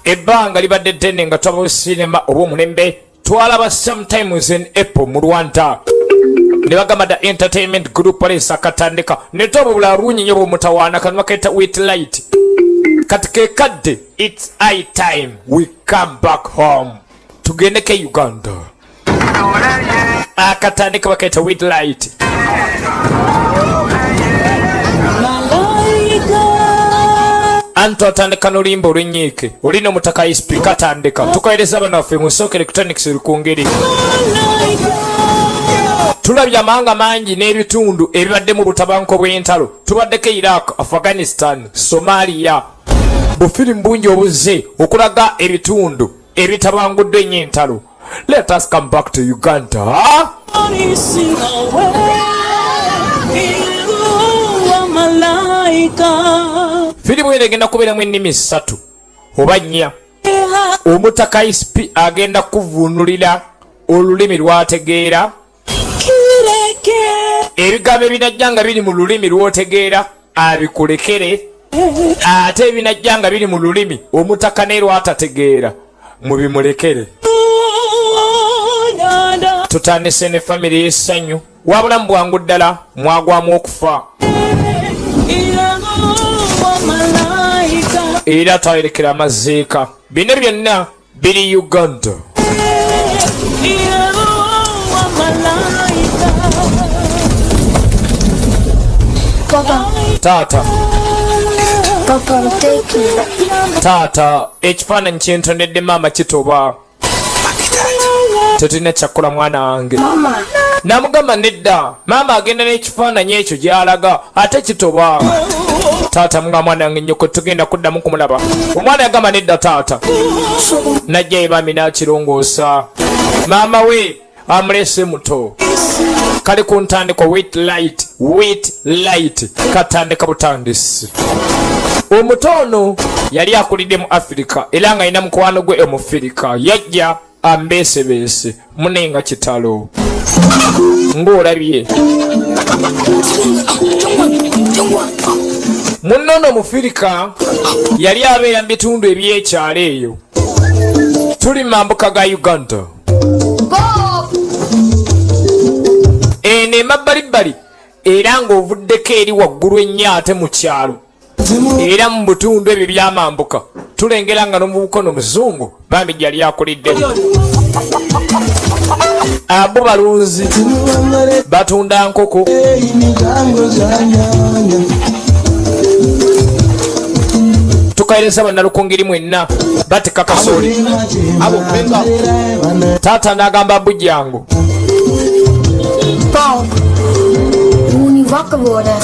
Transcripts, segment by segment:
Ebbanga libadde ddene nga twaba sinema oba omulembe twalaba sometimes in Apple mu Rwanda ne bagamba the entertainment group police akatandika ne twaba bulungi nnyo bw'omutawaana kano bakayita wit light kati ke kadde. It's high time we come back home, tugendeko e Uganda. Akatandika bakayita wit light. Anti otandika n'oluyimba olw'ennyiike olina omutaka isp katandika tukolereza abana baffe mu Nsooka Electronics Rukungiri. Tulabye amawanga mangi n'ebitundu ebibadde mu butabanko bw'entalo. Tubaddeko Iraq, Afghanistan, Somalia. Bufirimu bungi obuzze okulaga ebitundu ebitabanguddwa ennyo entalo. Let us come back to Uganda. Firimu eno egenda kubeeramu ennimi ssatu oba nnya. Omutaka isp agenda kuvuunulira olulimi lwategeera. Ebigambo ebinajja nga biri mu lulimi lw'otegeera abikulekere, ate ebinajja nga biri mu lulimi omutaka ne lwatategeera mubimulekere. Tutandise ne famire y'essanyu wabula mu bwangu ddala mwagwamu okufa era twayerekera amaziika. Bino byonna biri Uganda. Papa, Taata. Papa, I'm taking. Taata, ekifaananyi kyentondedde maama kitoba, tetulina kyakukola mwana wange. Mama, Namugamba nedda, maama agenda n'ekifaananyi ekyo gy'alaga ate kitoba. Taata mga mwana wange nnyoko tugenda kuddamu kumulaba. Omwana yagamba nedda taata. Najjayo bambi n'akirongoosa. Maama we amulese muto kali ku ntandikwa wit light. Wit light katandika butandisi. Omuto ono yali akulidde mu Afirika era nga alina mukwano gwe omufirika yajja ambeesebeese munenga kitalo ng'olabye munnono omufirika yali abeera mu bitundu ebyekyalo eyo. Tuli mu mambuka ga Uganda. Eno emabbalibbali era ng'ovuddeko eri waggulu ennyo ate mu kyalo era mu butundu ebyo byamambuka tulengera nga n'omubukono omuzungu bambi gyali akulidde. Abo balunzi batunda nkoko. Tukaereza bannalukungiri mwenna bateka kasooli. Taata n'agamba bujjangu. Paul, je moet nu wakker worden.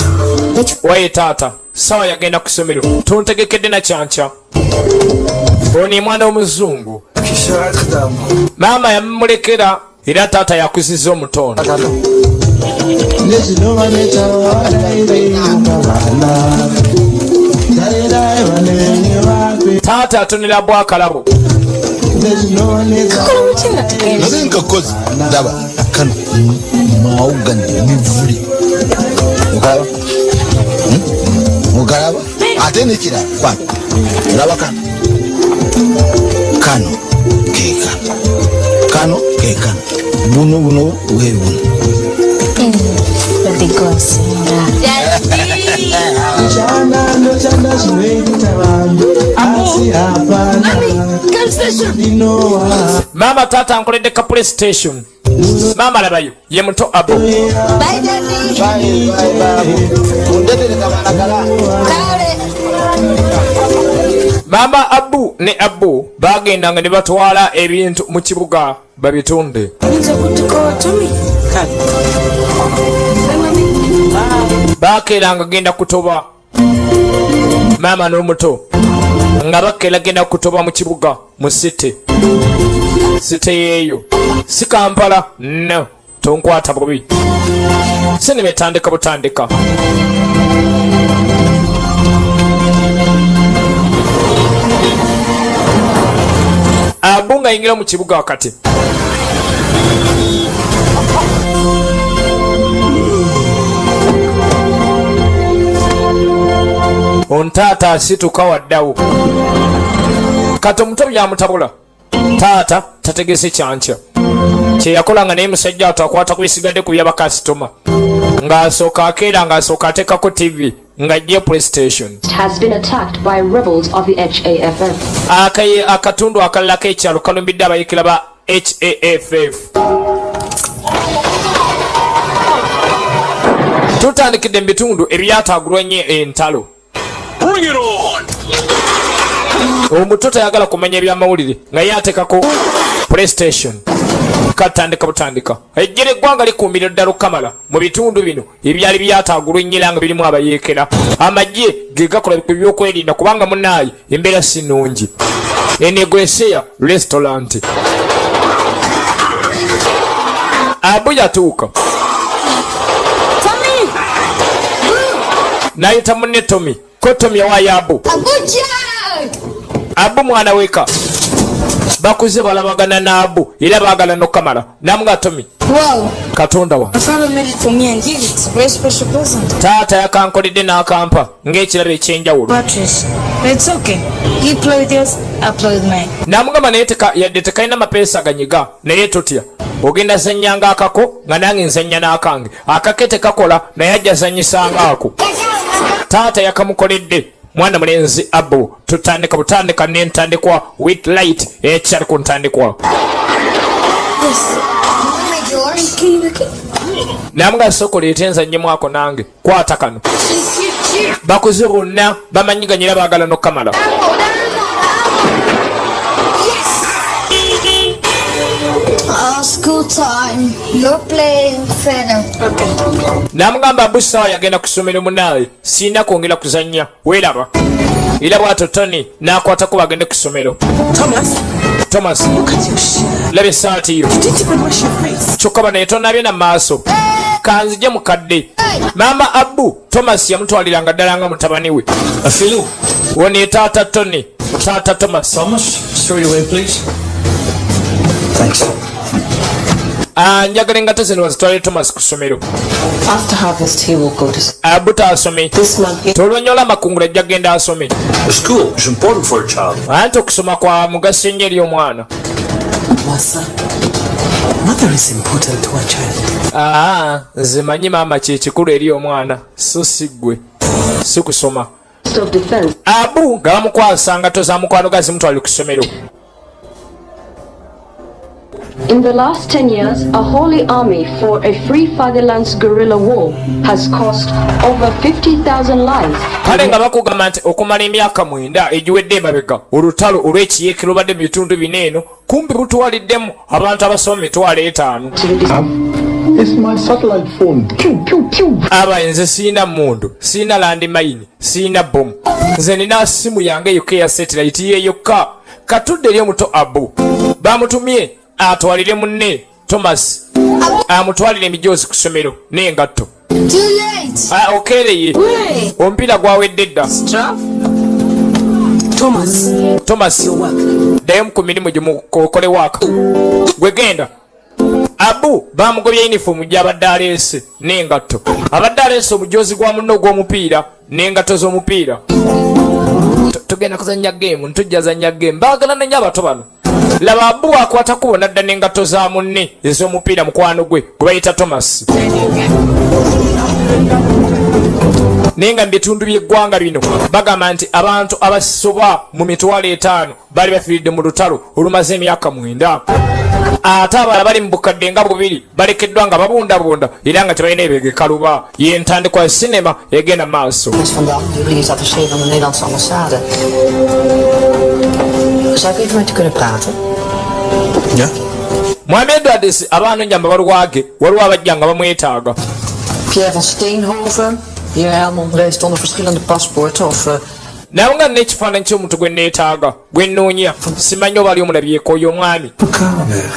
Weet je Waye taata, sawa yagenda ku ssomero, tontegekedde na kyankya. Ono ye mwana w'omuzungu. Maama yamulekera era taata yakuzizza omutono. Nezvinovanetsa vana tarirai vanenge vape. Taata atonera bwakalabo. Nezvinovanetsa. Naye nkakozi ndaba kano mawugani mivule okalaba. Okalaba ate nekirala kwata olaba kano kano kekano kano kekano buno buno bwe buno. Baby Chanda ndochanda zvinoita vanhu asi hapana inowa. Maama, taata nkoledde ka PlayStation. Maama labayo ye muto abo. Bye, Daddy. Undetere kamalagala. Kale. Maama Abu ne Abu bagendanga ne batwala ebintu mu kibuga babitunde. Oyinza okudduka Tumi? Kale. Bakeeranga genda kutoba maama n'omuto nga bakeera genda kutoba mu kibuga mu city city yeeyo si Kampala. No, tonkwata bubi, sinema etandika butandika. Abu nga ayingira mu kibuga wakati. Ontaata asituka waddawo. Kati omuto byamutabula, taata tategese kyankya kyeyakola nga naye musajja ato akwata ku bisigadde ku byabakasitoma, ng'asooka akeera, ng'asooka ateekako TV, ng'ajja PlayStation. Has been attacked by rebels of the HAFF. Akaye akatundu akalala k'ekyalo kalumbidde abayekera ba HAFF. Tutandikidde mu bitundu ebyataagulwa ennyo entalo. Omuto tayagala kumanya ebyamawulire nga ye ateekako PlayStation. Katandika butandika ejjere eggwanga likuumira ddala okukamala mu bitundu bino ebyali byataagulwa ennyo era nga birimu abayeekera. Amagye ge gakola ku byokwerinda kubanga munaayi embeera si nnungi. Enegweseya restaurant, Abu yatuuka n'ayita munne Tomi. Ko Tomi owaayo Abu. Abu mwana weka bakuze balabagana n'Abu era baagala n'okukamala namuga Tomi. Wow. Katonda wa My father made it for me and gave it. Very special present. Taata yakankoledde n'akampa ng'ekirabo ekyenjawulo. Batteries. But it's okay. You play with yours, I play with mine. Namugamba naye yadde tekalina mapeesa ganyiga, naye totya, ogenda zannyanga akako nga nange nzannya n'akange. Akake tekakola, naye ajja zanyisanga ako. Taata yakamukoledde mwana mulenzi Abu. Tutandika butandika n'entandikwa with light ekyali ku ntandikwa. Wanna make yours? Can you look it? Namuga sooka oleete nzannyemu ako nange. Kwata kano. Bakuze bonna bamanyiganye era baagala n'okukamala. Yes! Oh, school time. You're playing verder. Namugamba Abu saawa yagenda ku ssomero, munaawe siina kwongera kuzannya, weeraba. Era bwatyo Tony n'akwatako bagende ku ssomero. Thomas, Thomas, look at your shirt. Laba essaati yo. You didn't even wash your face. Kyokka banaye tonabye na maaso. Kanzije mukadde maama Abu Thomas yamutwaliranga ddala nga mutabani we. Afilu. Wano ye taata Tony, taata Thomas. Thomas, straight away, please. Thanks. Ah, njagala engato zino bazitwalire Thomas ku ssomero. After harvest, he will go to school. Abu taasome. This month, he Tolwanyola amakungula ajja kgenda asome. School is important for a child. Anti okusoma kwa mugaso ennyo eri omwana. Wasa. Mother is important to a child. Aa, nze manyi maama kyekikulu eri omwana, so si ggwe, si kusoma. Of Defense Abu nga bamukwasa ngato za mukwano ga zimutwalire ku ssomero. In the last 10 years, a holy army for a free fatherland's guerrilla war has cost over 50,000 lives. Kale nga bakugamba nti okumala emyaka 9 egiwedde emabega, olutalo olw'ekiyeekero lubadde mu bitundu bino eno kumpi butwaliddemu abantu abasoma 50,000. To the It's my satellite phone. Pew, pew, pew. Aba nze siina mundu, siina landmine, siina bomu, nze nina simu yange yokka eya satellite ye yokka. Katudde eri omuto Abu bamutumye atwalire munne Thomas, amutwalire emijoozi ku ssomero n'engatto. Too late. Ah, okeereye, omupiira gwawedde dda. Thomas, Thomas, your work. Ddayo ku mirimu gye, okole waaka gwe genda. Abu bamugobya yunifoomu gy'abadde aleese n'engatto. Abadde aleese omujoozi gwa munne ogw'omupiira n'engatto z'omupiira. Tugenda kuzannya game, ntujja zannya game. Baagala nenyo abato bano. Laba Abu akwata kubo nadda n'engatto za munne ez'omupiira, mukwano gwe gwe bayita Thomas. Naye nga mu bitundu by'eggwanga bino bagamba nti abantu abasoba mu 50,000 baali bafiiridde mu lutalo olumaze emyaka 9, ate abalala bali mu bukadde nga 2 balekeddwa nga babundabunda era nga tebalina ebegekaluba. Yentandikwa ya sinema egenda maaso. Is vandaag juridisch attaché van de Nederlandse ambassade. Zou ik even met u kunnen praten? Ja? Mwami Edwards abaanoonya amabaluwa ge, waliwo abajja nga bamwetaaga. Pierre van Steenhoven. Heer Helmond reist onder verschillende paspoorten of Naye nga nina ekifaananyi ky'omuntu gwe neetaaga, gwe nnoonya, simanyi oba ali omulabyeko oyo omwami. Kamer.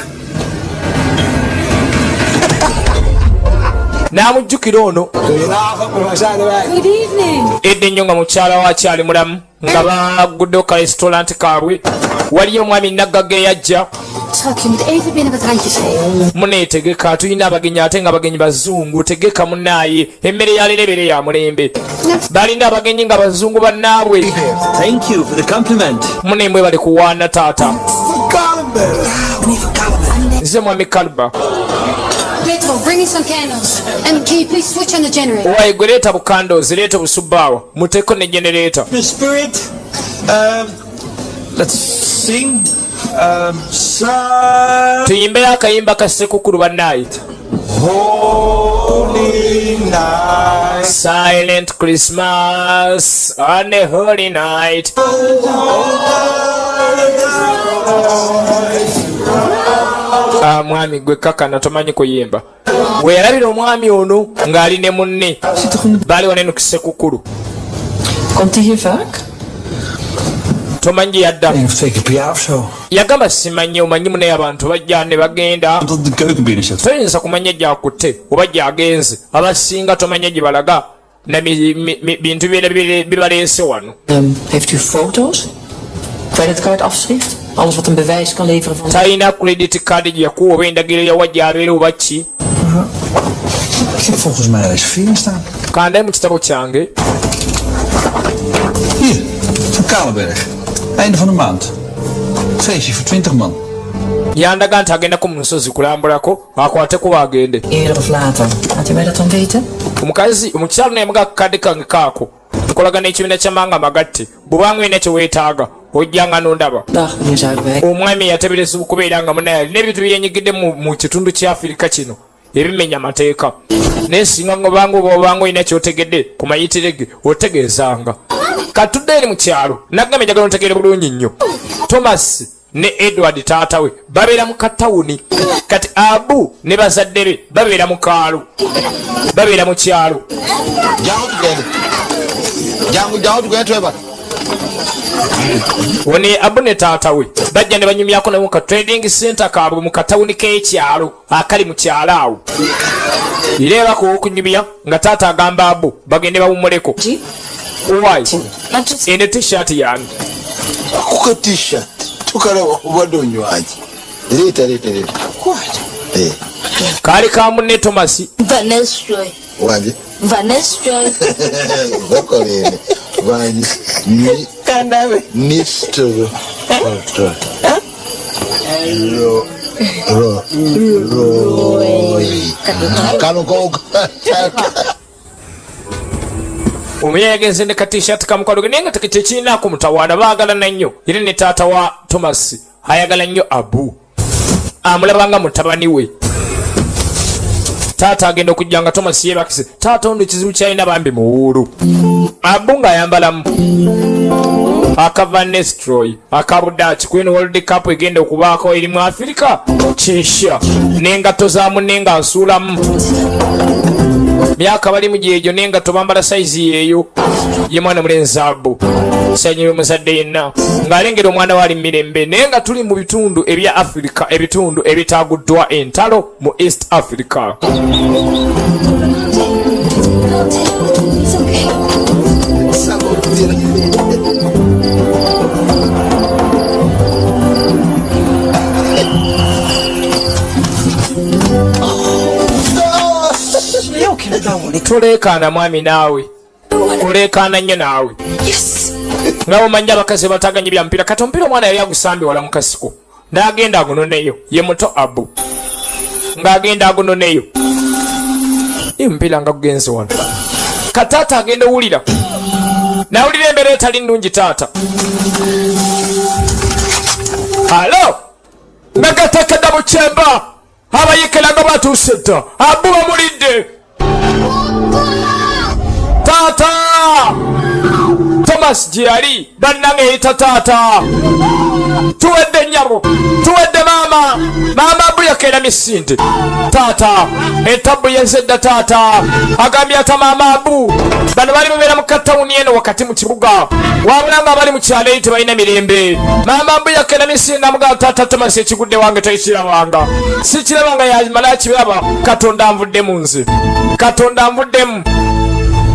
N'amujjukira ono. Goedenavond, waar zijn wij? Good evening. Edda ennyo nga mukyala we akyali mulamu. Nga baguddewo ka restaurant kaabwe, waliyo omwami naggagga eyajja. Schat, je moet even binnen wat randjes geven. Muneetegeka, tulina abagenyi, ate nga abagenyi bazungu. Tegeka munaaye, emmere ya leero ebeere ya mulembe. Balina abagenyi nga bazungu bannaabwe. Thank you for the compliment. Munembwe bali kuwaana taata. Nze mwami Kalba. Petro, bring me some candles. And can you please switch on the generator? Owaye gwe, leeta bukandozi, leeta obusubbaawa, muteeko ne generator. The spirit. Let's sing. Tuyimbeyo akayimba ka Ssekukulu bannaaye. Holy night. Silent Christmas on a holy night. Ah, mwami gwe kakana tomanyi kuyimba. We yalabira omwami ono ng'ali ne munne, baali wanene ku Ssekukulu. Komt hij hier vaak? Tomanyi gye yadda. Eén of twee keer per jaar of zo. Yagamba simanyi, omanyi munaye abantu bajja ne bagenda. Omdat de keuken binnen zit. Toyinza kumanya gyakutte oba gyagenze, abasinga tomanya gye balaga na bintu bibaleese wano. Heeft u foto's? Creditcardafschrift? Alles wat een bewijs kan leveren van... Talina credit card gye yakuwa oba endagiro yawa gy'abeera oba ki? Ik heb volgens mij een reservering staan. Kandaye mu kitabo kyange. Hier, van Kalenberg. Einde van de maand. Feestje voor 20 man. Yandaga nti agendako mu nsozi kulambulako, akwateko bagende. Eerder of later. Laat u mij dat dan weten? Omukazi omukyalo naye muga kakadde kange kaako nkolagana ekibiina kyamanga magatte, bwobanga olina kyeweetaaga ojjanga nondaba. Dag, meneer Zuiderwijk. Omwami yatebereza okubeera nga munaye alina ebintu byeyenyigidde mu kitundu kya Afirika kino ebimenya amateeka, naye singa ngobanga oba obanga olina kyotegedde ku mayitire ge otegeezanga. Katudde eri mu kyalo, nagamba enjagala ontegeere bulungi nnyo. Thomas ne Edward taata we babeera mu katawuni, kati Abu ne bazadde be babeera mu kaalo, babeera mu kyalo. Jangu tugende. Jangu, jangu tugende twebaka. One Abu ne taata we bajja ne banyumyako nabo mu ka trading center kaabwe mu katawuni k'ekyalo akali mu kyalo awo, era ebako okunyumya nga taata agamba Abu bagende bawummuleko. Why? Eno t-shirt yange. Kuka t-shirt. Tukalaba obadde onywaki. Leeta, leeta, leeta. Kwata. Eh, Kaali ka munne Tomasi. Vanessa. Wanje. Vanessa. Bakolere. Vanji. Ni Kandabe. Nistro. Ro. Ro. Roy. Kano ko. Omuye yagenze ne ka t-shirt ka mukwano gwe, naye nga tekirinaako mutawaana, baagalana nnyo, era ne taata wa Thomas ayagala nnyo Abu, amulaba nga mutabani we. Taata agenda okujja nga Thomas yeebakise. Taata ono ekizibu kyalina bambi muwuulu. Abu ng'ayambalamu akava Nestroy akabudaaki kweno World Cup egenda okubaako eri mu Afirika kinsha n'engatto za munne ng'asuulamu myaka bali mu gyegyo n'engatto bambala sayizi yeeyo. Ye mwana mulenzi Abu sanyirwe muzadde yenna ng'alengera omwana we ali mu mirembe, naye nga tuli mu bitundu ebya Afirika, ebitundu ebitaguddwa entalo mu East Africa. It's okay. Toleekaana mwami, naawe oleekaana nnyo naawe. Yes. Nga omanyi abakazi bataganye bya mupiira, kati omupiira omwana yali agusambye wala mu kasiko n'agenda agunoneyo. Ye muto Abu ng'agenda agunoneyo ye mupiira nga gugenze wano. Kataata agenda owulira nawulira embeera etali nnungi. Taata alo nga gateekedda mu kyemba, abayekera nga batuuse dda. Abu bamulidde. Taata Thomas gye yali bannange eyita taata, tuwedde nnyabo, tuwedde maama. Maama Abu yakeera misinde. Taata entabu yezedda. Taata agambye ata maama Abu bano bali babeera mu katawuni eno wakati mu kibuga, wabula nga bali mu kyalo eri tebalina mirembe. Maama Abu yakeera misinde, amugamba taata Thomas ekigudde wange tokirabanga, sikirabanga, yamala akiraba. Katonda anvudde mu nze, Katonda anvuddemu.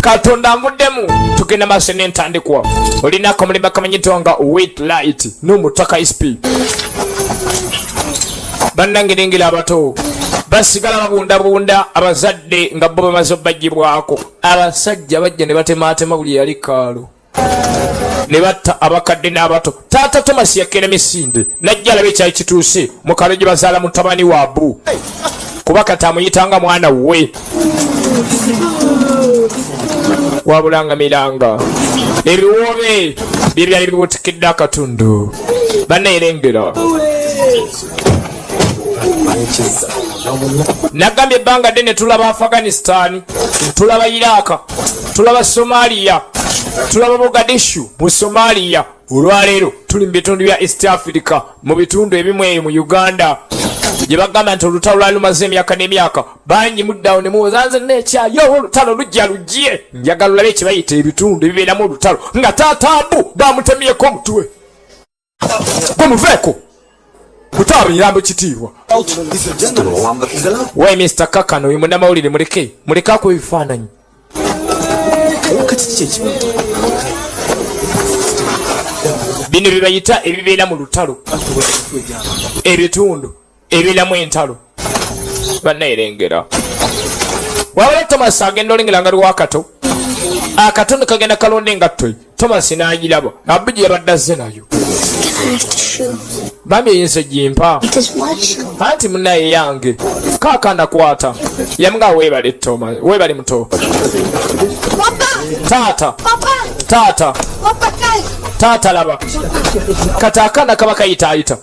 Katonda nvuddemu. Tugenda maaso n'entandikwa. Olinako omulimba kamanyitwa nga Wit Light n'Omutaka SP. Bannange, lengera abato basigala babundabunda abazadde nga bo bamaze obbagibwako. Abasajja bajja ne batemaatema buli eyali kaalo ne batta abakadde n'abato. Taata Tomasi yakkeera misinde najja alaba ekyali kituuse mu kalo gye bazaala mutabani wa Abu, kuba kati amuyitanga mwana we. Wabula nga miranga ebiwoobe bye byali bibutikidde akatundu. Banneerengera nagambye ebbanga ddene tulaba Afghanistan, tulaba Iraka, tulaba Somaliya, tulaba Mogadishu mu Somaliya. Olwaleero tuli mu bitundu bya East Africa, mu bitundu ebimu eyo mu Uganda gye bagamba nti olutalo lwali lumaze emyaka n'emyaka. Bangi muddawo ne muwoza nze neekyayo olutalo lujja lujje. Njagala olabe ekibayita ebitundu ebibeeramu olutalo nga taatambu bamutemyeko omutwe. Gwe muveeko mutaaba mirambo kitiibwa. We Mr Kakano, oyo munnamawulire, muleke muleke akuba ebifaananyi. Kati kiki ekibi? Bino bye bayita ebibeera mu lutalo, ebitundu ebibeeramu entalo. Bannaerengera wabula Thomas agenda olengera nga lwakato akatundu kagenda kalonda engatto ye. Thomas n'agiraba Abu gye yabadde azze nayo. Bambi, eyinza gimpa anti munaye yange kaakana kwata yamuga. Weebale Thomas, weebale muto. Taata, taata, taata, laba kati akaana kaba kayitaayita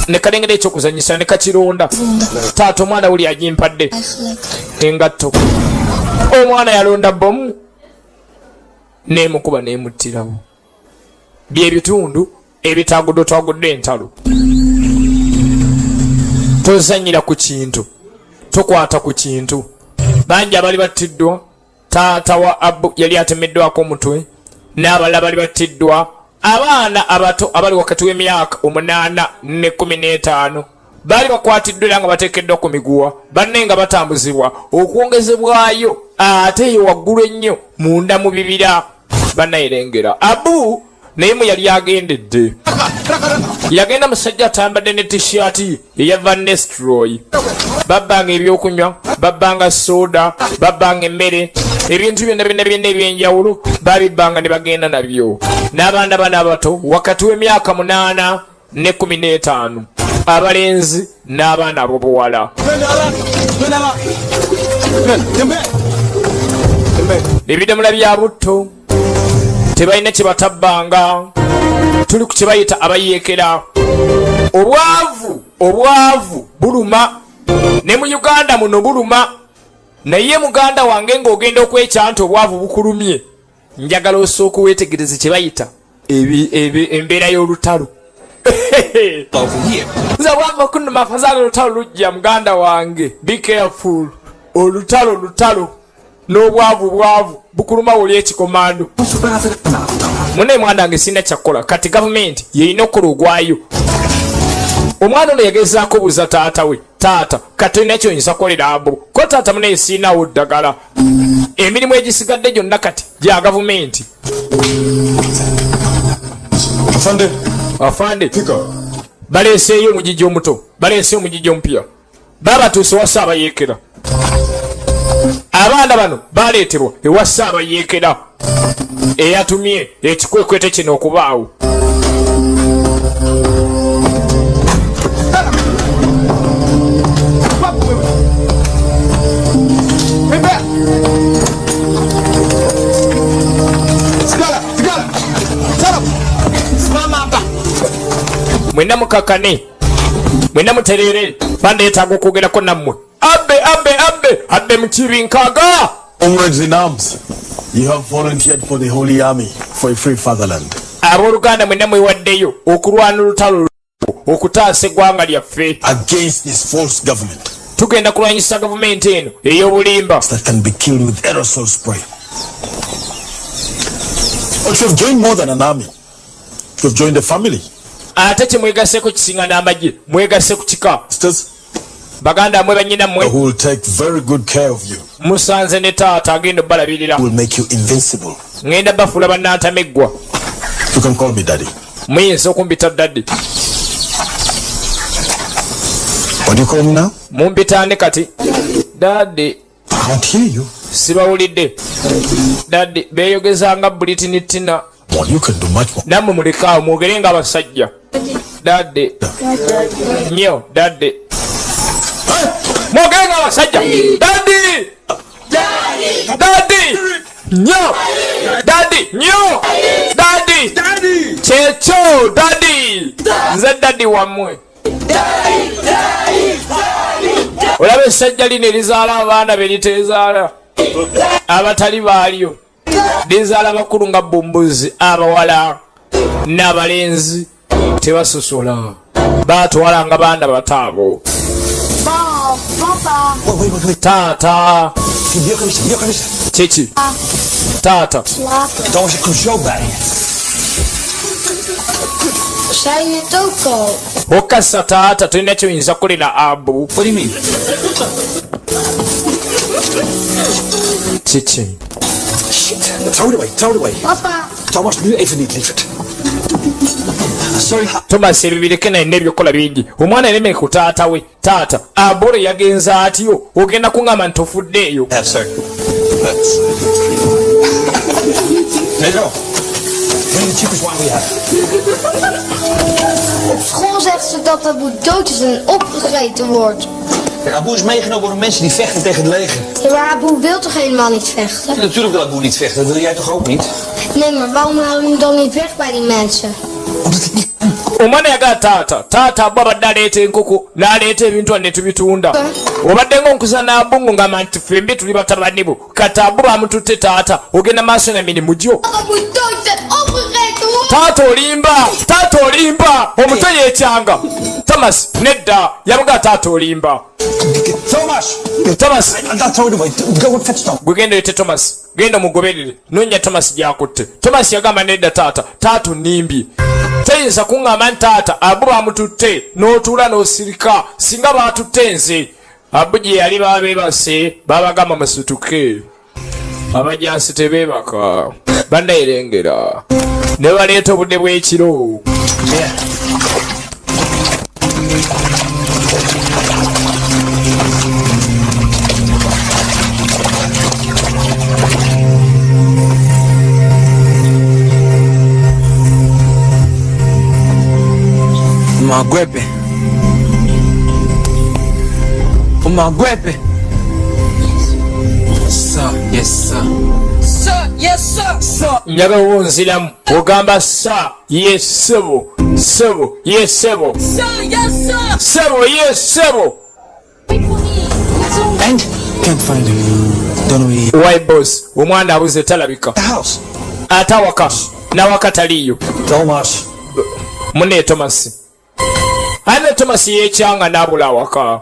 ne kalengera ekyokuzanyisa ne kakironda. Taata, omwana wuli agimpadde engatto. Omwana yalonda bomu nemukuba nemuttirawo. Byebitundu ebitagudde twagudde entalo. Tozanyira ku kintu, tokwata ku kintu. Bangi abali battiddwa. Taata wa Abu yali atemeddwako omutwe n'abalala bali battiddwa. Abaana abato abali wakati w'emyaka 8 ne 15 baali bakwatiddwa era nga bateekeddwa ku miguwa, banne nga batambuzibwa okwongezebwayo ate eyo waggulu ennyo munda mu bibira. Bannayerengera Abu naye mwe yali agendedde. Yagenda musajja atambadde ne tishaati eya Van Nistelrooy. Babbanga ebyokunywa, babbanga soda, babbanga emmere, ebintu byonna byonna byonna ebyenjawulo babibbanga ne bagenda nabyo. N'abaana bano abato wakati w'emyaka 8 ne 15, abalenzi n'abaana ab'obuwala. Ebidomola bya butto tebalina kye batabbanga. Tuli ku kye bayita abayeekera. Obwavu, obwavu buluma ne mu Uganda muno buluma. Naye muganda wange, ng'ogenda okwekya nti obwavu bukulumye, njagala osooka weetegereze kye bayita embeera y'olutalo. Nze bwava okunuma afazaala olutalo lujja. Muganda wange, be careful. Olutalo lutalo n'obwavu bwavu bukuluma woli ekikomando. Munaye mwana wange, sirina kyakkola kati. Gavumenti yeyina okukola ogwayo. Omwana ono yagezaako buuza taata we, taata, kati olina kyoyinza kukolera abo? Ko taata, munaye siinawo ddagala. Emirimu egisigadde gyonna kati gya gavumenti. Afande. Afande. Fika. Baleeseeyo omugigi omuto, baleeseeyo omugigi omupya. Babatuuse wa Saabayeekera. Abaana bano baleetebwa ewa Saabayeekera eyatumye ekikwekwete kino okubaawo. Sigala, sigala. Sala. Simama hapa. Mwenna mukakane, mwenna mutereere, bandeetaaga okwogerako nammwe. Abbe, abbe, abbe, abbe mukibi nkaaga. Comrades in arms, you have volunteered for the Holy Army for a free fatherland. Abooluganda, mwenna mwewaddeyo okulwana olutalo okutaasa eggwanga lyaffe against this false government Tugenda kulwanyisa gavumenti eno ey'obulimba that can be killed with aerosol spray. But you have joined more than an army. You have joined a family. Ate kyemwegaseeko kisinga n'amagye, mwegasse ku kika. Sisters, Baganda mwe, bannyina mmwe, who will take very good care of you. Musanze ne taata agenda obbalabirira. Will make you invincible. Ŋŋenda bafuula bannantameggwa. You can call me daddy. Muyinza okumpita daddy. What do you call me now? Mumpitande kati? Daddy. I can't hear you. Sibawulidde, daddy. Beeyogezanga Britney Tina. Well, you can do much more. Nammwe mulekaawo, mwogere nga abasajja. Daddy nnyo, daddy, mwogere nga abasajja. Daddy, daddy nnyo, daddy nnyo, daddy kyekyo, daddy. Nze daddy wammwe. Olaba essajja lino erizaala abaana be liteezaala abatali baalyo, lizaala bakulu nga bumbuzi, abawala n'abalenzi tebasosola, batwalanga baana bataabo. Taata. Kiki, taata? Thomas, ik kom zo bij je. Zei je het ook al? Okassa taata, tolina kyoyinza kukolera Abu. What do you mean? Kiki? Shit. Throw it away, throw it away. Papa. Thomas, nu even niet, lieverd. Sorry. Thomas, ebyo bireke, nalina ebyokukola bingi. Omwana ereme ku taata we. Taata, Abolo yagenza atyo? Ogenda kuŋŋamba nti ofuddeeyo? Ja, sir. Pedro, bring the cheapest wine we have. Op school zegt ze dat Abu dood is en opgegeten wordt. Kijk, Abu is meegenomen door mensen die vechten tegen het leger. Ja, maar Abu wil toch helemaal niet vechten? Natuurlijk wil Abu niet vechten, dat wil jij toch ook niet? Nee, maar waarom halen we hem dan niet weg bij die mensen? Omdat het niet Omwana yagala taata, taata Abu abadde aleeta enkoko n'aleeta ebintu ne tubitunda. Obadde ngaonkuza n'abungu ngamba nti ffembi tuli batabani bo. Kati Abu bamututte, taata, ogenda maaso na mirimu gyo. Abu dood en opgegeten wordt! Taata olimba, taata olimba. Omutwe yekyanga Thomas nedda, yamugaa taata olimba. Thomas! Thomas! Dat throw it away. Go and fetch Tom. Gwe genda oyite Thomas, genda omugoberere, noonya Thomas gyakutte. Thomas yagamba nedda taata, taata onimbye, teyinza kuŋŋamba nti taata Abu bamututte n'otuula n'osirika. Singa baatutte nze, Abu gye yali babeebase, babagamba musituke, abajansi tebeebaka, bannayerengera ne baleeta obudde bw'ekiro. Ja. Magwepe. Magwepe. Sir, yes, sir. Sir, yes, sir. Sir. Njagala wonziramu ogamba sir, yes sebo, sebo, yes sebo. Sir, yes, sir. Sebo, yes sebo. And? Can't find him. Don't know where he Why boss, omwana abuze, talabika. The house. Ate awaka nawaka taliiyo. Thomas. Mune Thomas ane Thomas yekyanga n'abula awaka.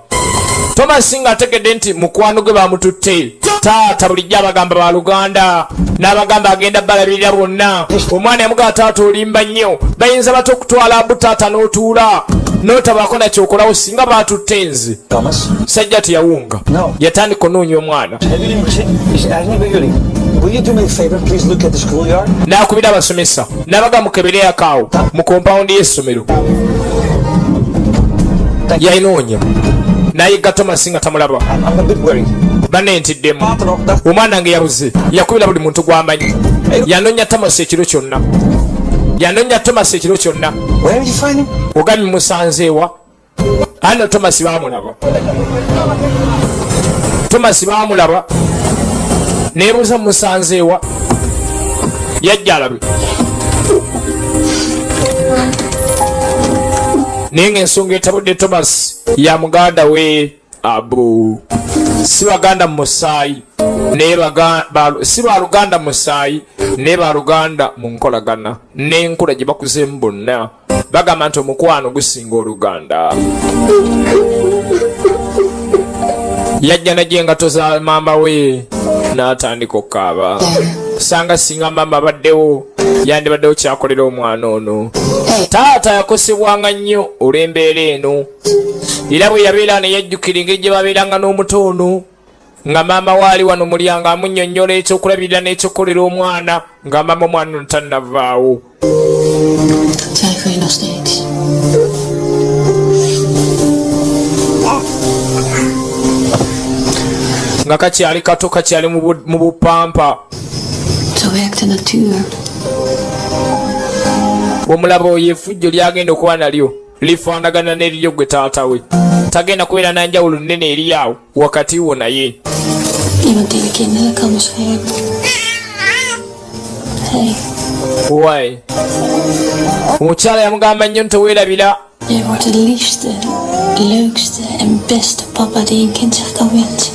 Thomas ng'ategedde nti mukwano gwe bamututte. Taata bulijjo abagamba baluganda n'abagamba agenda balabirira bonna. Omwana yamugamba taata olimba nnyo, bayinza bata okutwala Abu, taata, n'otuula n'otabaako nakyokolawo? Singa baatutte nze. Thomas. Sajja teyawunga. No. Yatandika onoonya omwana. Hebben jullie hem gezien? Is hij is niet bij jullie? Will you do me a favor? Please look at the schoolyard. N'akubira abasomesa n'abaga mukebereyako awo mu kompawundi y'essomero. Yayinoonya n'ayigga Thomas nga tamulaba. I'm a bit worried. Banne, ntiddemu. Later nog, dag. Omwana nge yabuze. Yakubira buli muntu gw'amanyi. Yanoonya Thomas ekiro kyonna, yanoonya Thomas ekiro kyonna. Where did you find him? Ogambye musanzeewa? Ano Thomas bamulaba, Thomas bamulaba. Nebuuza musanzeewa? Yajja alabe, naye ngaensonga etabudde Thomas ya muganda we Abu. Si baganda mu musaayi, naye si baluganda mu musaayi, naye baluganda mu nkolagana n'enkula gye bakuzeemu bonna. Bagamba nti omukwano gusinga oluganda. Yajja najja engato za maama we n'atandika okukaaba. Sanga singa maama abaddewo. Yandibaddewo kyakolera omwana ono. Taata yakosebwanga nnyo olw'embeera eno, era bwe yabeera ne yajjukira engeri gye babeeranga n'omuto ono, nga maama we ali wano mulyango amunnyonnyola ekyokulabirira n'ekyokukolera omwana, nga maama omwana ono tannavaawo. Twijfel je nog steeds? Nga kakyali kato, kakyali mu bupampa. Zo werkt de natuur. Omulaba oyo, efujjo lyagenda okuba nalyo lifaanagana n'eriryo gwe taata we. Tagenda kubeera na njawulo nnene eri awo wakati wo naye. Iemand die de kinderen kan beschermen. Hey, Why? Omukyala yamugamba nnyo nti weerabira. Je wordt de liefste, leukste en beste papa die een kind zich kan wensen.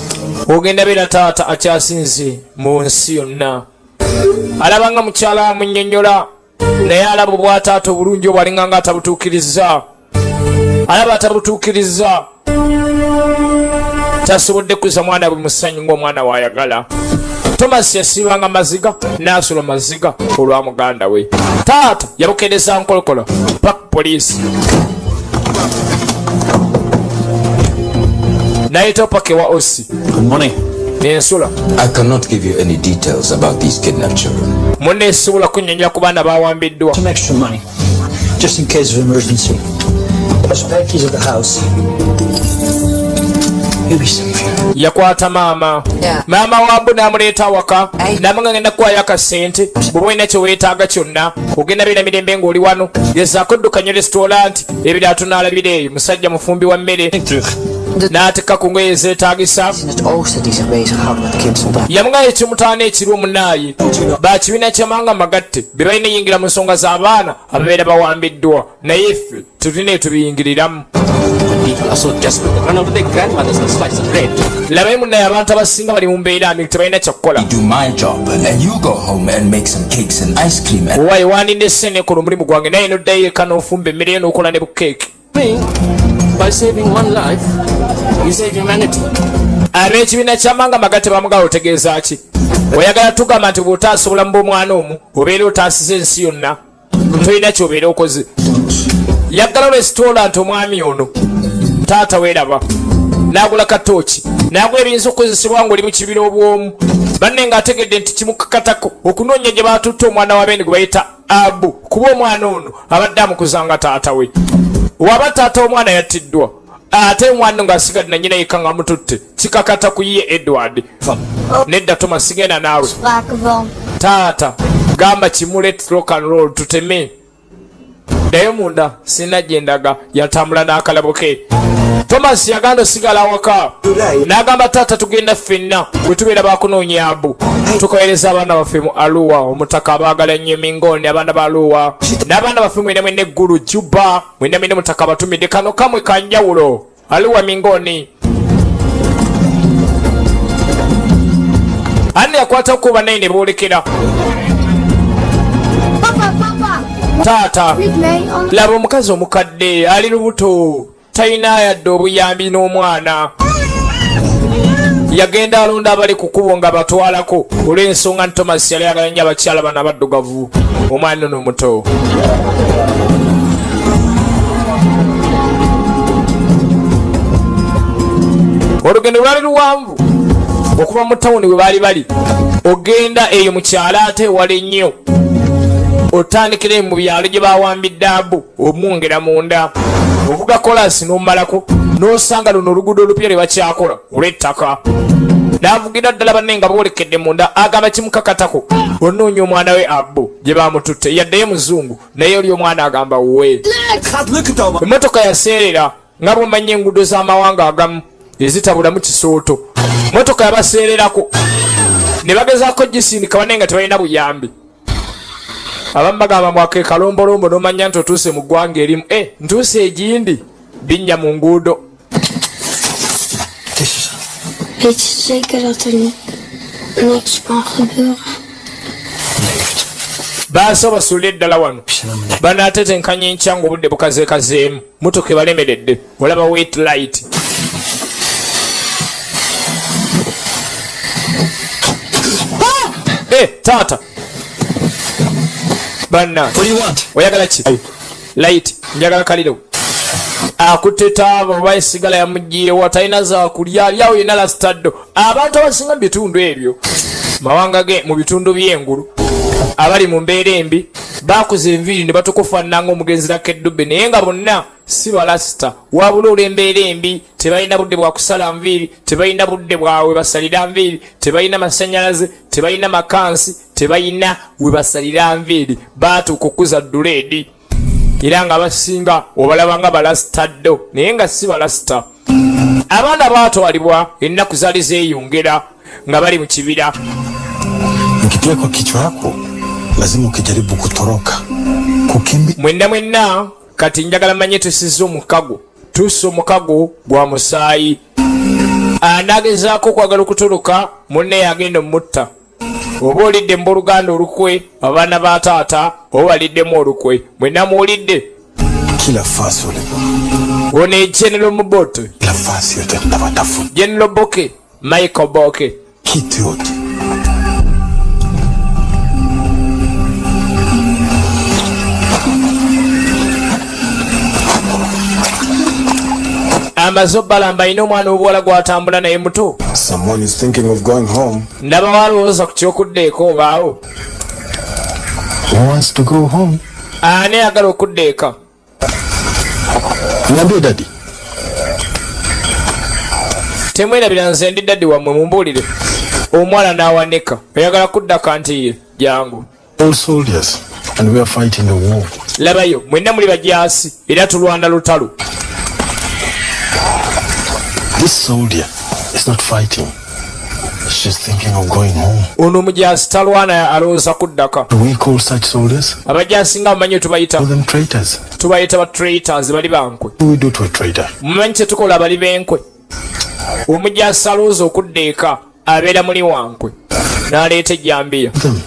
Ogenda beera taata akyasinze mu nsi yonna. Alaba nga mukyala amunnyonnyola, naye alaba obwataata obulungi obwo alinga nga atabutuukiriza. Alaba atabutuukiriza, tasobodde kuza mwana bwe musanyu ng'omwana waayagala. Thomas yasiibanga maziga n'asula maziga olwa muganda we. Taata yabukeereza nkolokolo paka poliisi nayita paka ewa osi. Good morning. Nensula. I cannot give you any details about these kidnapped children. Munne, sobola kunnyonnyola ku baana bawambiddwa. Some extra money, just in case of emergency. The spare keys of the house. You'll be safe here. Yakwata maama, maama wambu n'amuleeta awaka, namugamba, ngenda kuwayo akasente bw'oba olina kye weetaaga kyonna, ogenda beera mirembe ng'oli wano. Gezaako ddukanya restaurant, ebirala tunaalabira eyo. Musajja mufumbi wa mmere, n'atekka ku ngoye ezeetaagisa. In het oosten die zich bezighoudt met kindsoldaten. Yamugamba ekimutaana ekiri omunaayi bakibiina kyamawanga magatte be balina eyingira mu nsonga z'abaana ababeera bawambiddwa, naye ffe tetulina etubiyingiriramu. People are so desperate they run out to their grandmothers and slice of bread. Labaye munnaye, abantu abasinga bali mu mbeera mbi, tebalina kyakukola. Do my job, and you go home and make some cakes and ice cream. And Owaye, wandinde essente ekola omulimu gwange, naye noddayo eka n'ofumba emmere yo n'okola ne bukeeki. Me, by saving one life, you save humanity. Ab'ekibiina kyamanga magatte bamugala, otegeeza ki? Oyagala tugamba nti bw'otaasa obulamu bw'omwana omu obeera otaasiza ensi yonna? Tolina kyobeera okoze. Yaggala restaurant omwami ono taata weeraba, n'agula katooki, n'agula ebiyinza okukozesebwa ng'oli mu kibira obwomu. Banne ng'ategedde nti kimukakatako okunoonya gye batutte omwana wa beeni gwe bayita Abu, kuba omwana ono abadde amukuzanga taata we. Waba taata omwana yattiddwa, ate omwana ng'asigadde na nnyina yekka nga mututte, kikakata ku ye Edward. Nedda Thomas, sigenda naawe. Sprake van. Taata gamba kimu, let's rock and roll, tuteme ddayo munda, sina gyendaga. Yatambula n'akalabo ke. Thomas yaganda osigala awaka, n'agamba taata tugenda ffenna, bwe tubeera bakunoonya Abu, tukohereza abaana baffe mu Aluwa. Omutaka abaagala nnyo emingoni, abaana ba Aluwa n'abaana baffe mwena mwena, eggulu Juba mwena mwena, omutaka abatumidde kano kamwe kanjawulo. Aluwa mingoni anne yakwata kuba naye ne boolekera. Papa, papa! Taata. Niet mee, anders... Laba omukazi omukadde ali lubuto, talina yadde obuyambi n'omwana. Yagenda alonda abali ku kkubo nga batwalako, olw'ensonga nti Thomas yali ayagala nnyo abakyala bano abaddugavu. Omwana ono omuto olugendo lwali luwanvu okuva mu tawuni we baali bali ogenda eyo mu kyalo, ate ewala ennyo otandikire mu byalo gye bawambidde Abu. Omwongera munda ovuga kolasi n'omalako n'osanga luno oluguudo olupya lwe bakyakola olw'ettaka. N'avugira ddala banne nga boolekedde munda. Agamba kimukakatako onoonya omwana we Abu gye bamututte. Yaddeyo muzungu, naye oli omwana agamba we. Gaat lukken, Thomas. Emmotoka yaseerera, nga bwomanya enguudo z'amawanga agamu ezitabulamu kisooto. Motoka yabaseererako ne bagezaako gisindika banne nga tebalina buyambi. Abamu bagamba mwake kalombolombo, n'omanya nti otuuse mu ggwanga erimu. E ntuuse egindi binnya mu nguudo. Weet je zeker dat er niks kan gebeuren? Baasa basulire eddala wano, banaatetenkanya enkya ng'obudde bukazeekazeemu. Motoka ebalemeredde, olaba wet light. Eh, taata. Banna, oyagala ki? Light, njagala kaliro. Akutte taaba oba esigala yamugiyewa, talina zakulya, ali awo yenna lasitaddo. Abantu abasinga mu bitundu ebyo mawanga ge mu bitundu by'engulu abali mu mbeera embi bakuza enviiri ne batukufaanana ng'omugenzi Lakeddube, naye nga bonna si balasita, wabula olw'embeera embi tebalina budde bwa kusala nviiri, tebalina budde bwawe basalira nviiri, tebalina masanyalaze, tebalina makansi, tebalina we basalira nviiri. Baatuuka okukuza duleedi era nga abasinga obalaba nga balasita ddo, naye nga si balasita. Abaana baatwalibwa, ennaku zaali zeeyongera nga bali mu kibira. Nikitia kwa kichwa yako lazima ukijaribu kutoroka kukimbia. Mwenna mwenna kati njagala manye tusiza omukago, tussa omukago gwa musaayi. Anaagezaako okwagala okutoloka munne yagenda omutta. Oba olidde mu boluganda olukwe, abaana ba taata oba baliddemu olukwe, mwenna muwulidde. Kila fasi ulipo. Ono ye General Muboto. Kila fasi yote nitawatafuta. General Boke, Michael Boke. Kitu yote. Amaze obbalamba, alina omwana obuwala gw'atambula naye muto. Someone is thinking of going home. Ndaba walowooza ku kyokudda eka obaawo. Who wants to go home? Ani ayagala okudda eka? Niambie daddy. Temwerabira nze ndi daddy wammwe, mumbuulire. Omwana n'awanika, oyagala kudda kanti ye jangu. All soldiers and we are fighting a war. Labayo mwenna muli bajaasi era tulwana lutalo. This soldier is not fighting. She's thinking of going home. Ono omujaasi talwana, alowooza kuddaka. Do we call such soldiers? Abajaasi nga mumanyi tubayita. Call them traitors. Tubayita ba traitors, bali bankwe. What do we do to a traitor? Mumanyi kye tukola abali b'enkwe? Omujaasi alowooza okudda eka abeera muli wankwe, n'aleeta ejjambiya. Them.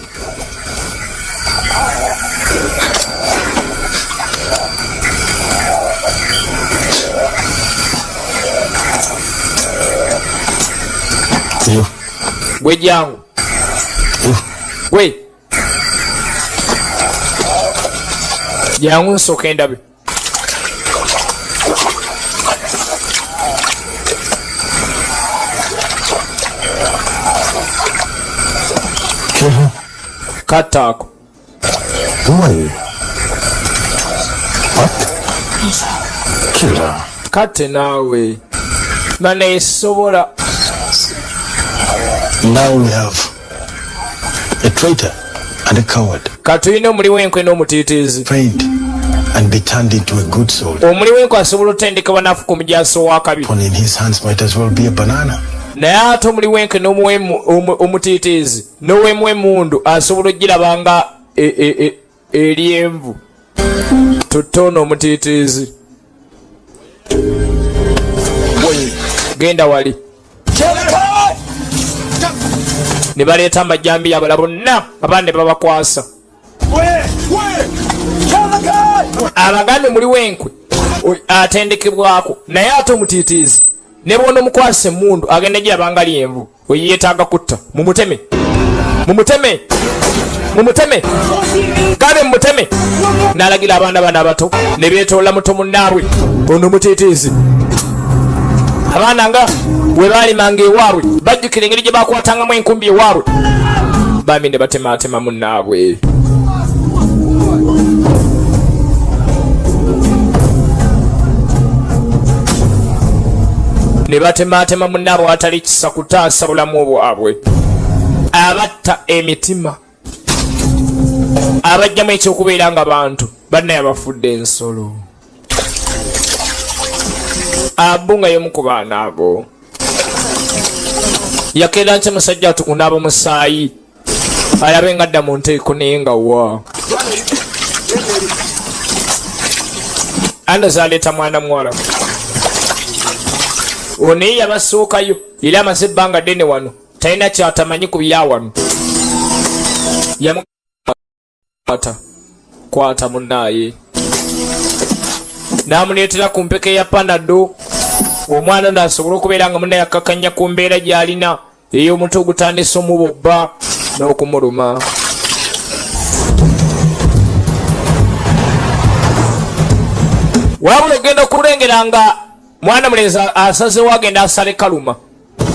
You. Gwe jangu. You. Gwe jangu nsooka endabe. Kill her. Katta ako. Who are you? What? Kill her. Katte naawe maneesobola. Now we have a traitor and a coward. Katulina omuli w'enkwe n'omutiitiizi. Trained and be turned into a good soldier. Omuli w'enkwe asobola otendekebwa n'afuuka omujaasi ow'akabi. Upon in his hands might as well be a banana. Naye ate omuli w'enkwe omutiitiizi n'owemu emmundu asobola ogiraba nga eryenvu. Tutte ono omutiitiizi. Genda wali. Ne baleeta amajambiya abala bonna, abaana ne babakwasa. Abagambe muli w'enkwe atendekebwako, naye ate omutiitiizi ne bwona omukwasa emmundu agenda giraba nga lyenvu. Oyo yeetaaga kutta. Mumuteme, mumuteme, mumuteme, gabe mumuteme. N'alagira abaana bano abato ne beetoola muto munnaabwe ono omutiitiizi. Abaana nga bwe baalimanga ewaabwe bajjukira engeri gye bakwatangamu enkumbi ewaabwe, bambi ne batemaatema munnaabwe. Ne batemaatema munnaabwe awatali kisa kutaasa bulamu bwabwe. Abatta emitima, abajjamu ekyokubeera nga bantu bannaye, abafudde ensolo. Abu nga y'omu ku baana abo yakeera nti musajja atukunaaba musaayi alabe nga adda mu nteeko, naye nga wa Anders aleeta mwana muwala ono ye yabasookayo, era amaze ebbanga ddene wano, talina kyatamanyi ku byawano. Yamukwata kwata munnaaye n'amuleetera ku mpeke ya Panado, omwana ono asobole okubeera nga munnaye akakanya ku mbeera gy'alina ey'omutwe ogutandise omubobba n'okumuluma. Wabula ogenda okulengera nga mwana mulenzi asazewo agenda asale Kaluma.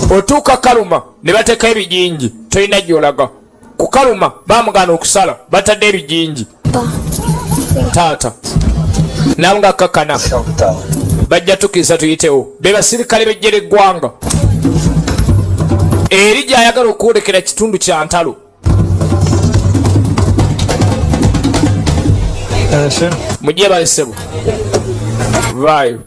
Otuuka Kaluma ne bateeka ebijinji, tolina gy'olaga. Ku Kaluma bamugaana okusala, batadde ebijinji. Taata nawe nga kakana bajja tukkiriza tuyitewo. Be basirikale b'eggye ly'eggwanga eri gy'ayagala okwolekera kitundu kya ntalo. Mujje balesebo vaayo.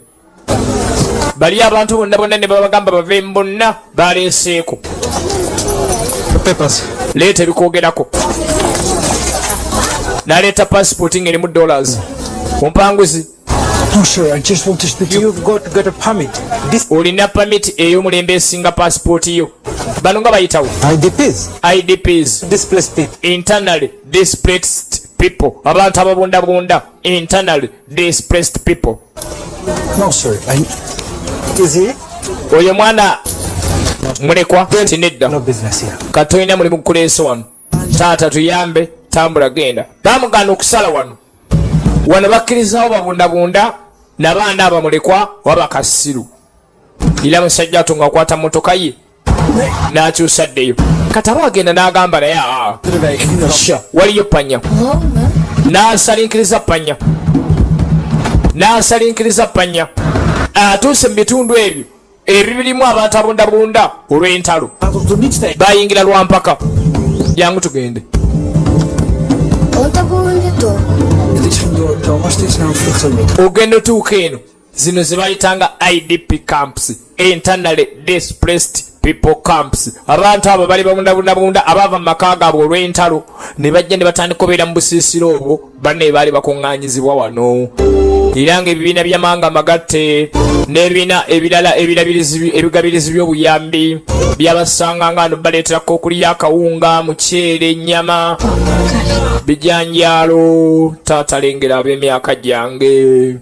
Bali abantu bonna bonna ne babagamba bave bonna baleeseeko. Leeta ebikwogerako. Naleeta passport ng'erimu dollars ompanguzi. No, sir, I just want to speak to you. You've got to get a permit. This Olina permit ey'omulembe esinga passport yo. Bano nga bayitawo IDPs, IDPs, displaced people. Internally displaced people, abantu ababundabunda, internally displaced people. No, sir. I... Is he? Oyo mwana mulekwa tinedda. No business here. Katolina mulimu kuleese wano. Taata tuyambe, tambula genda. Bamugaana okusala wano. Wano bakkirizawo babundabunda nabaana abamulekwa waba kasiru. Era musajja ato ng'akwata motoka ye n'akyusa ddeyo. Kati aba agenda n'agamba naye, "Aa, sha waliyo panya." N'asalinkiriza panya, n'asalinkiriza panya, atuuse mu bitundu ebyo ebibirimu abantu abundabunda olw'entalo. Bayingira lwampaka. Jangu tugende. Want daar woon je toch? Het is geen dorp, Thomas. Dit is nou een vluchteling. Ogenda otuuka eno, zino ze bayitanga IDP camps, internally displaced people camps. Abantu abo bali babundabundabunda abaava mu maka gaabwe olw'entalo ne bajja ne batandika obeera mu busiisiro obwo. Banne baali bakuŋŋaanyizibwa wano, era nga ebibiina by'amawanga magatte n'ebibiina ebirala ebirabirizi ebigabirizi by'obuyambi byabasanga nga no baleeterako okulya akawunga, muceere, ennyama, bijanjaalo. Taata lengera ab'emyaka gyange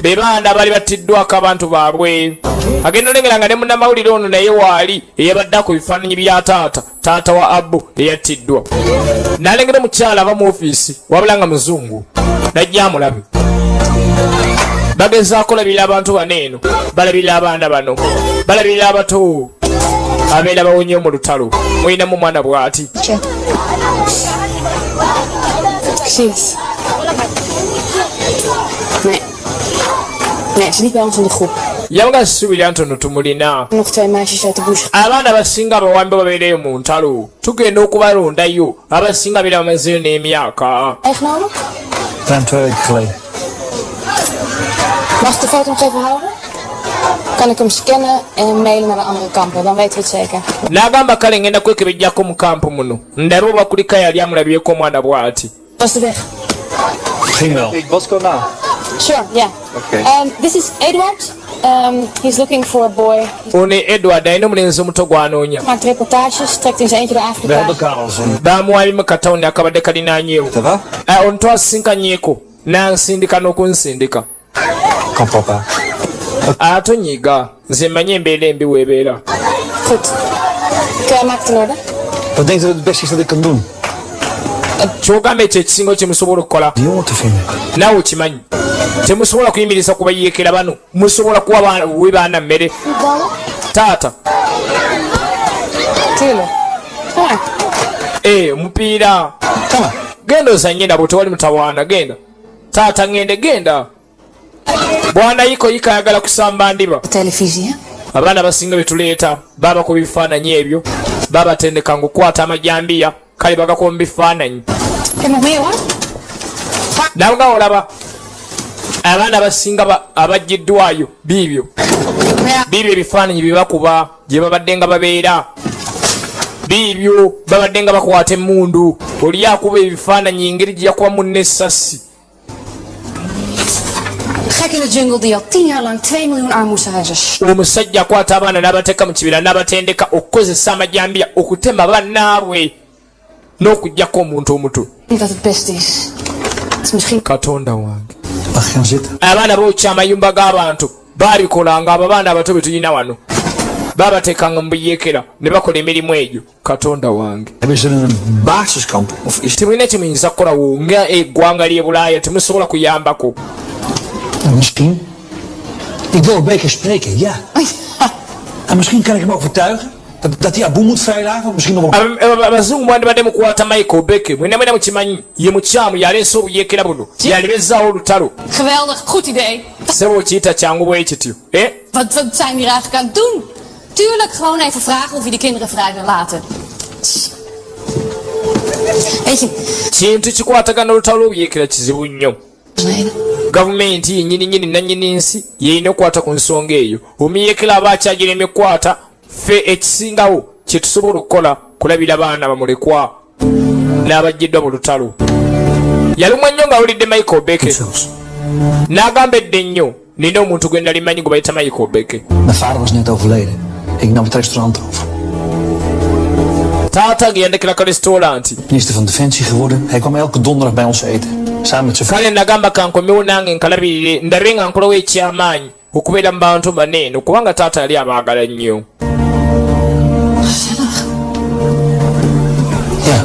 be baana baali battiddwako abantu baabwe. Agenda olengera nga ne munnamawulire ono naye waali eyabadde ku bifaananyi bya taata, taata wa Abu eyattiddwa. N'alengera omukyala ava mu ofiisi, wabula nga muzungu, najja amulabe. Bagezaako labirira abantu bano eno, balabirira abaana bano, balabirira abato abeera bawonye mu lutalo. Mulinamu omwana bw'ati. Precies. Nee. Nee, het is niet bij ons in de groep. Yabanga sisuubira nti ono tumulina. Nog twee meisjes uit de bush. Abaana abasinga abawambe babeereyo mu ntalo, tugenda okubalondayo. Abasinga beera bamazeeyo n'emyaka. Meegenomen? Ruim 2 weken geleden. Mag ik de foto nog even houden? Kan ik hem scannen en mailen naar de andere kampen? Dan weten we het zeker. N'agamba kale ngenda kwekebejjako mu kampu muno ndabe oba kulika yali amulabyeko omwana bw'ati. Was de weg? Ging wel. Ik Bosco now. Sure, yeah. Okay. This is Eduard. He's looking for a boy. Ono Edward alina omulenzi omuto gw'anoonya. Maakt reportages, trekt in zijn eentje door We Afrika. hebben elkaar al eens een... Bamuwalimu katawuni akabadde kalinaanyeewo. Ah, ono twasisinkanyeeko n'ansindika n'okunsindika. Kan papa. Atonyiga, nze mmanyi embeera embi weebeera. Goed. Ik maak het in orde. Wat denkt u dat het beste is dat ik kan doen? Kyogamba ekyo ekisinga kyemusobola okukola? Die jongen te vinden. Naawe okimanyi temusobola kuyimiriza kubayeekera bano, musobola kuwa we baana mmere. Voetballen? Taata. Tuurlijk. Kom maar. Eh, omupiira, genda ozanye nabo, tewali mutawaana. Genda taata, ngende genda bwana. Yiko yiko ayagala kusamba ndiba. Televisie, hè? Abaana abasinga betuleeta baba ku bifaananyi ebyo, babatendeka ngaokukwata amajambiya, kale bagakuba mu bifaananyi. Ik heb nog meer, hoor. Nawe nga olaba abaana abasinga abaggiddwayo biibyo biibyo ebifaananyi byebakuba gye babadde nga babeera, biibyo babadde nga bakwata emmundu. Oli akuba ebifaananyi engeri gye yakuba munne essasi. Gek in de jungle die al 10 jaar lang 2 miljoen armoeshuizers. Omusajja akwata abaana n'abateeka mu kibira n'abatendeka okukozesa amajambiya okutema bannaabwe n'okuggyako omuntu omuto. Niet dat het beste is. Het is misschien Katonda wange. Mag ik gaan zitten? Abaana bookya amayumba g'abantu, baabikolanga. Abo abaana abato be tulina wano baabateekanga mu buyeekera ne bakola emirimu egyo. Katonda wange. Hebben ze een basiskamp? Of is Temulina kyemuyinza kukolawo nga eggwanga ly'e Bulaaya, temusobola kuyambako. Misschien. Ik wil Beker spreken, ja. En misschien kan ik hem overtuigen dat hij Abu moet vrijlaten. Misschien nog wel... Abazungu mwandibadde mukwata Michael Beke, mwena mwena mukimanyi ye mukyamu, yaleese obuyeekera buno, yalibezaawo olutalo. Geweldig, goed idee. Sebo okiyita kyangu bwe kityo, eh? Wat zijn we hier eigenlijk aan het doen? Tuurlijk, gewoon even vragen of hij de kinderen vrij wil laten. Weet je... Kintu kikwatagana olutalo lw'obuyeekera kizibu nnyo. Gavumenti yennyini nnyini nannyini nsi y'erina okukwata ku nsonga eyo. Omuyeekera aba akyagira emikwata, ffe ekisingawo kye tusobola okukola kulabira baana bamulekwa n'abaggiddwa mu lutalo. Yalumwa nnyo ng'awulidde Michael Beke n'agamba edda ennyo nina omuntu gwe nali manyi gwe bayita Michael Beke. Mijn vader was net overleden. Ik nam het restaurant over. Taata ge yandekera ka restaurant. Minister van Defensie geworden. Hij kwam elke donderdag bij ons eten. Samen met zijn Kale nagamba kankomewo nange nkalabirire ndabe nga nkolawo ekyamaanyi okubeera mu bantu bano eno kubanga taata yali abaagala nnyo. Ja.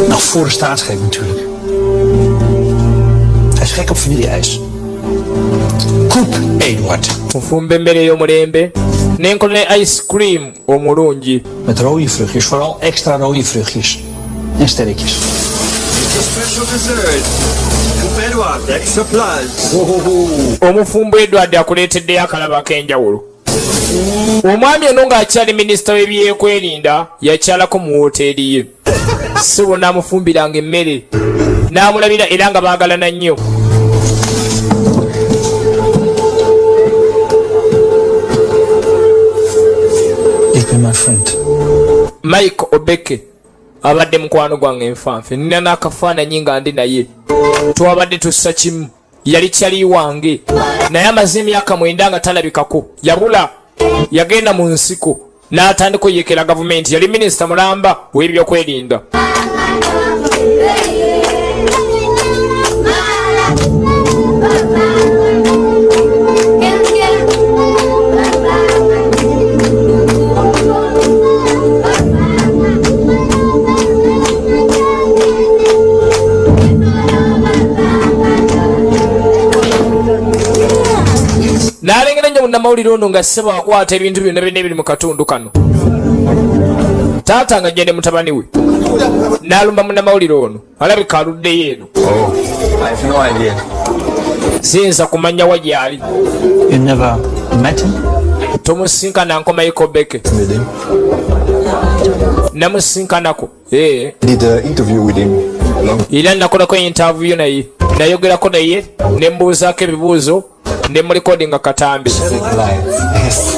Nou, voor de staatsgreep natuurlijk. Hij is gek op vanille-ijs. Koep Eduard. Nfumba emmere ey'omulembe n'enkola ne ice cream omulungi. Met rode vruchtjes, vooral extra rode vruchtjes. En sterretjes. Special dessert. Koep Eduard, extra plus. Omufumbo Edward akuleeteddeyo akalabo ak'enjawulo. Omwami ono ng'akyali minisita w'ebyekwerinda yakyalako mu wooteeri ye. Ssebo n'amufumbiranga emmere n'amulabira era nga baagalana nnyo. Ik ben mijn friend. Mike Obeke abadde mukwano gwange enfanfe, nina n'akafaananyi nga ndi naye, twabadde tussa kimu, yali kyali wange naye amaze emyaka 9 nga talabikako, yabula, yagenda mu nsiko n'atandika oyeekera gavumenti, yali minisita mulamba w'ebyokwerinda. N'alengera nnyo munnamawulire ono nga ssebo akwata ebintu byonna byonna ebiri mu katundu kano. Taata nga ajja ne mutabani we n'alumba munnamawulire ono alabika aluddeyo eno. Oh, I have no idea. Siyinza kumanya wa gy'ali. You never met him? Tomusinkana nko Michael Beke. Met him. Namusinkanako. Did an interview with him. Long. Era nakolako interview naye. Nayogerako naye ne mbuuzaako ebibuuzo ne mulikodinga katambi. Yes.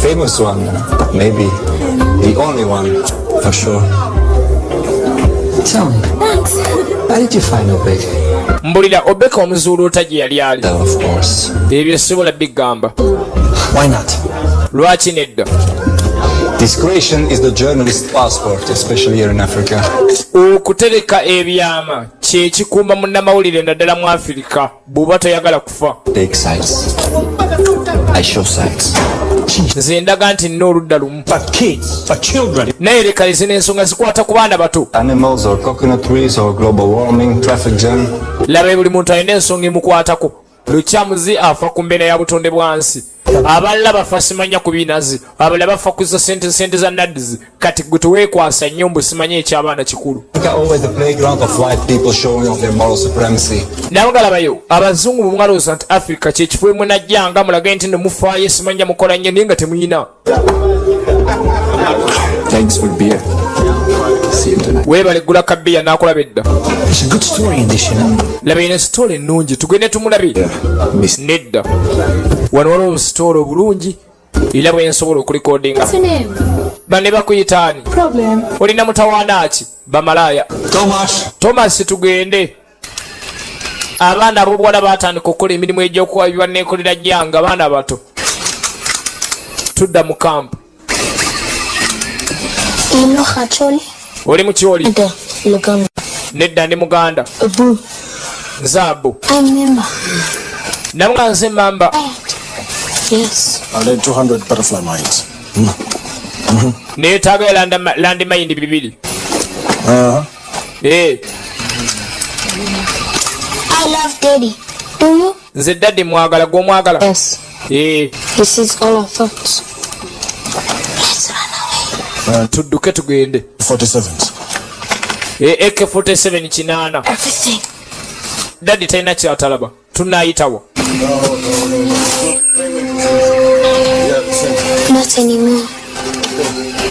Famous one, maybe. The only one, for sure. Tell me. Thanks. How did you find Obeke? Mbulira Obeke omuzuula ota gye yali ali. That, of course. Ebyo sobola bigamba. Why not? Lwaki nedda? Discretion is the journalist's passport, especially here in Africa. Okutereka ebyama kye kikuuma munnamawulire naddala mu Afirika bw'oba toyagala kufa. Take sides. I show sides. Nze ndaga nti nina oludda lumu. But kids, but children. Naye leka zino ensonga zikwata ku baana bato. Animals or coconut trees or global warming, traffic jam. Laba buli muntu alina ensonga emukwatako. Lukyamuzi afa ku mbeera ya butonde bwa nsi. Abalala bafa simanya ku binazi, abalala bafa ku za sente, sente za NAADS. Kati gwe teweekwasa nnyo mbu simanya eky'abaana kikulu. Africa always the playground of white people showing off their moral supremacy. Nabo galabayo abazungu bwe mwalowooza nti Africa kye kifo mwe munajjanga mulage nti nno mufaayo simanya mukola nnyo naye nga temuyina. Thanks for beer. See you tonight. Weebale ggula kabiya n'akulaba edda. It's a good story in this, you know. Laba eno sitoola ennungi tugende tumulabe. Yeah, miss. Nedda. Wano waliwo obusitoola obulungi era bwe nsobola okulikodinga. What's your name? Bane bakuyita ani? Problem. Olina mutawaana ki? Bamalaaya. Thomas. Thomas tugende. Abaana ab'obuwala baatandika okukola emirimu egy'okuwabibwa neekolera jjanga abaana bato. Tudda mu kampu. Ino Acholi. Oli mu kyoli? Nedda, Luganda. Nedda ndi Muganda. Abu. Nzaabu. I'm Mimba. Namwe nze Mamba. Yes. I'll need 200 butterfly mines. Neetaaga landmine 2. I love Daddy. Do you? Nze daddy mwagala, gw'omwagala? Yes. Eh. He sees all our thoughts. Tudduke tugende. 47s. Eh, AK47 8. Everything. Daddy talina kyatalaba, tunayitawo. Not anymore.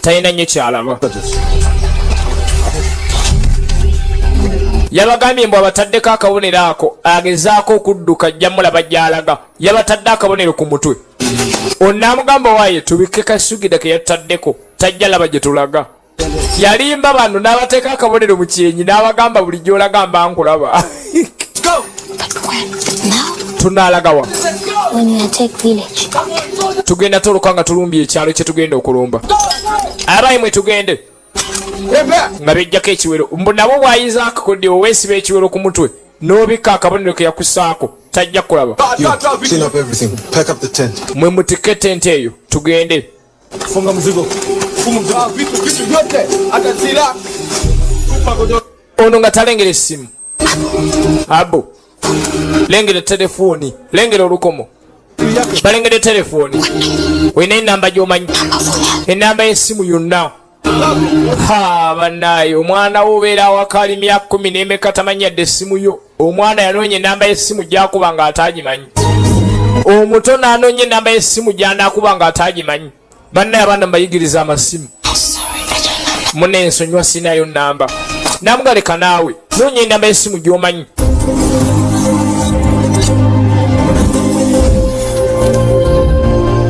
Talina nnyo kyalaba. Yabagambye mbu abataddeko akabonero ako, agezaako okudduka ajja mulaba gy'alaga. Yabatadde akabonero ku mutwe. Onaamugamba waaye tubikke kasugida ke yataddeko, tajja laba gye tulaga. Yalimba bano n'abateeka akabonero mu kyenyi n'abagamba buli gy'olaga mba nkulaba. Tunaalagawa? When we attack village. Tugenda toloka nga tulumbye ekyalo kye tugenda okulumba. Abayi mwe tugende nga bejjako ekiwero, mbu nabo bwayiza akakodde oweesiba ekiwero ku mutwe n'obikka akabonero ke yakusaako, tajja kulaba. You, clean up everything. Pack up the tent. Mwe mutikke tente eyo tugende. Funga mzigo. Funga mzigo. Vitu vitu vyote hata silaha. Ono nga talengera essimu abo, lengera telefoni, lengera olukomo, balengera telefoni. Olina enamba gy'omanyi, enamba y'essimu yonna? Ha, bannaye, omwana wo obeera awaka ali myaka 10 n'emeka, tamanyi yadde essimu yo. Omwana yanoonya enamba y'essimu gy'akuba ng'ataagimanyi. Omuto n'anoonya enamba y'essimu gy'anaakuba ng'ataagimanyi. Bannaye, abaana mbayigiriza amasimu. Munensonyiwa, sinayo namba. Namugaleka naawe noonya enamba y'essimu gy'omanyi.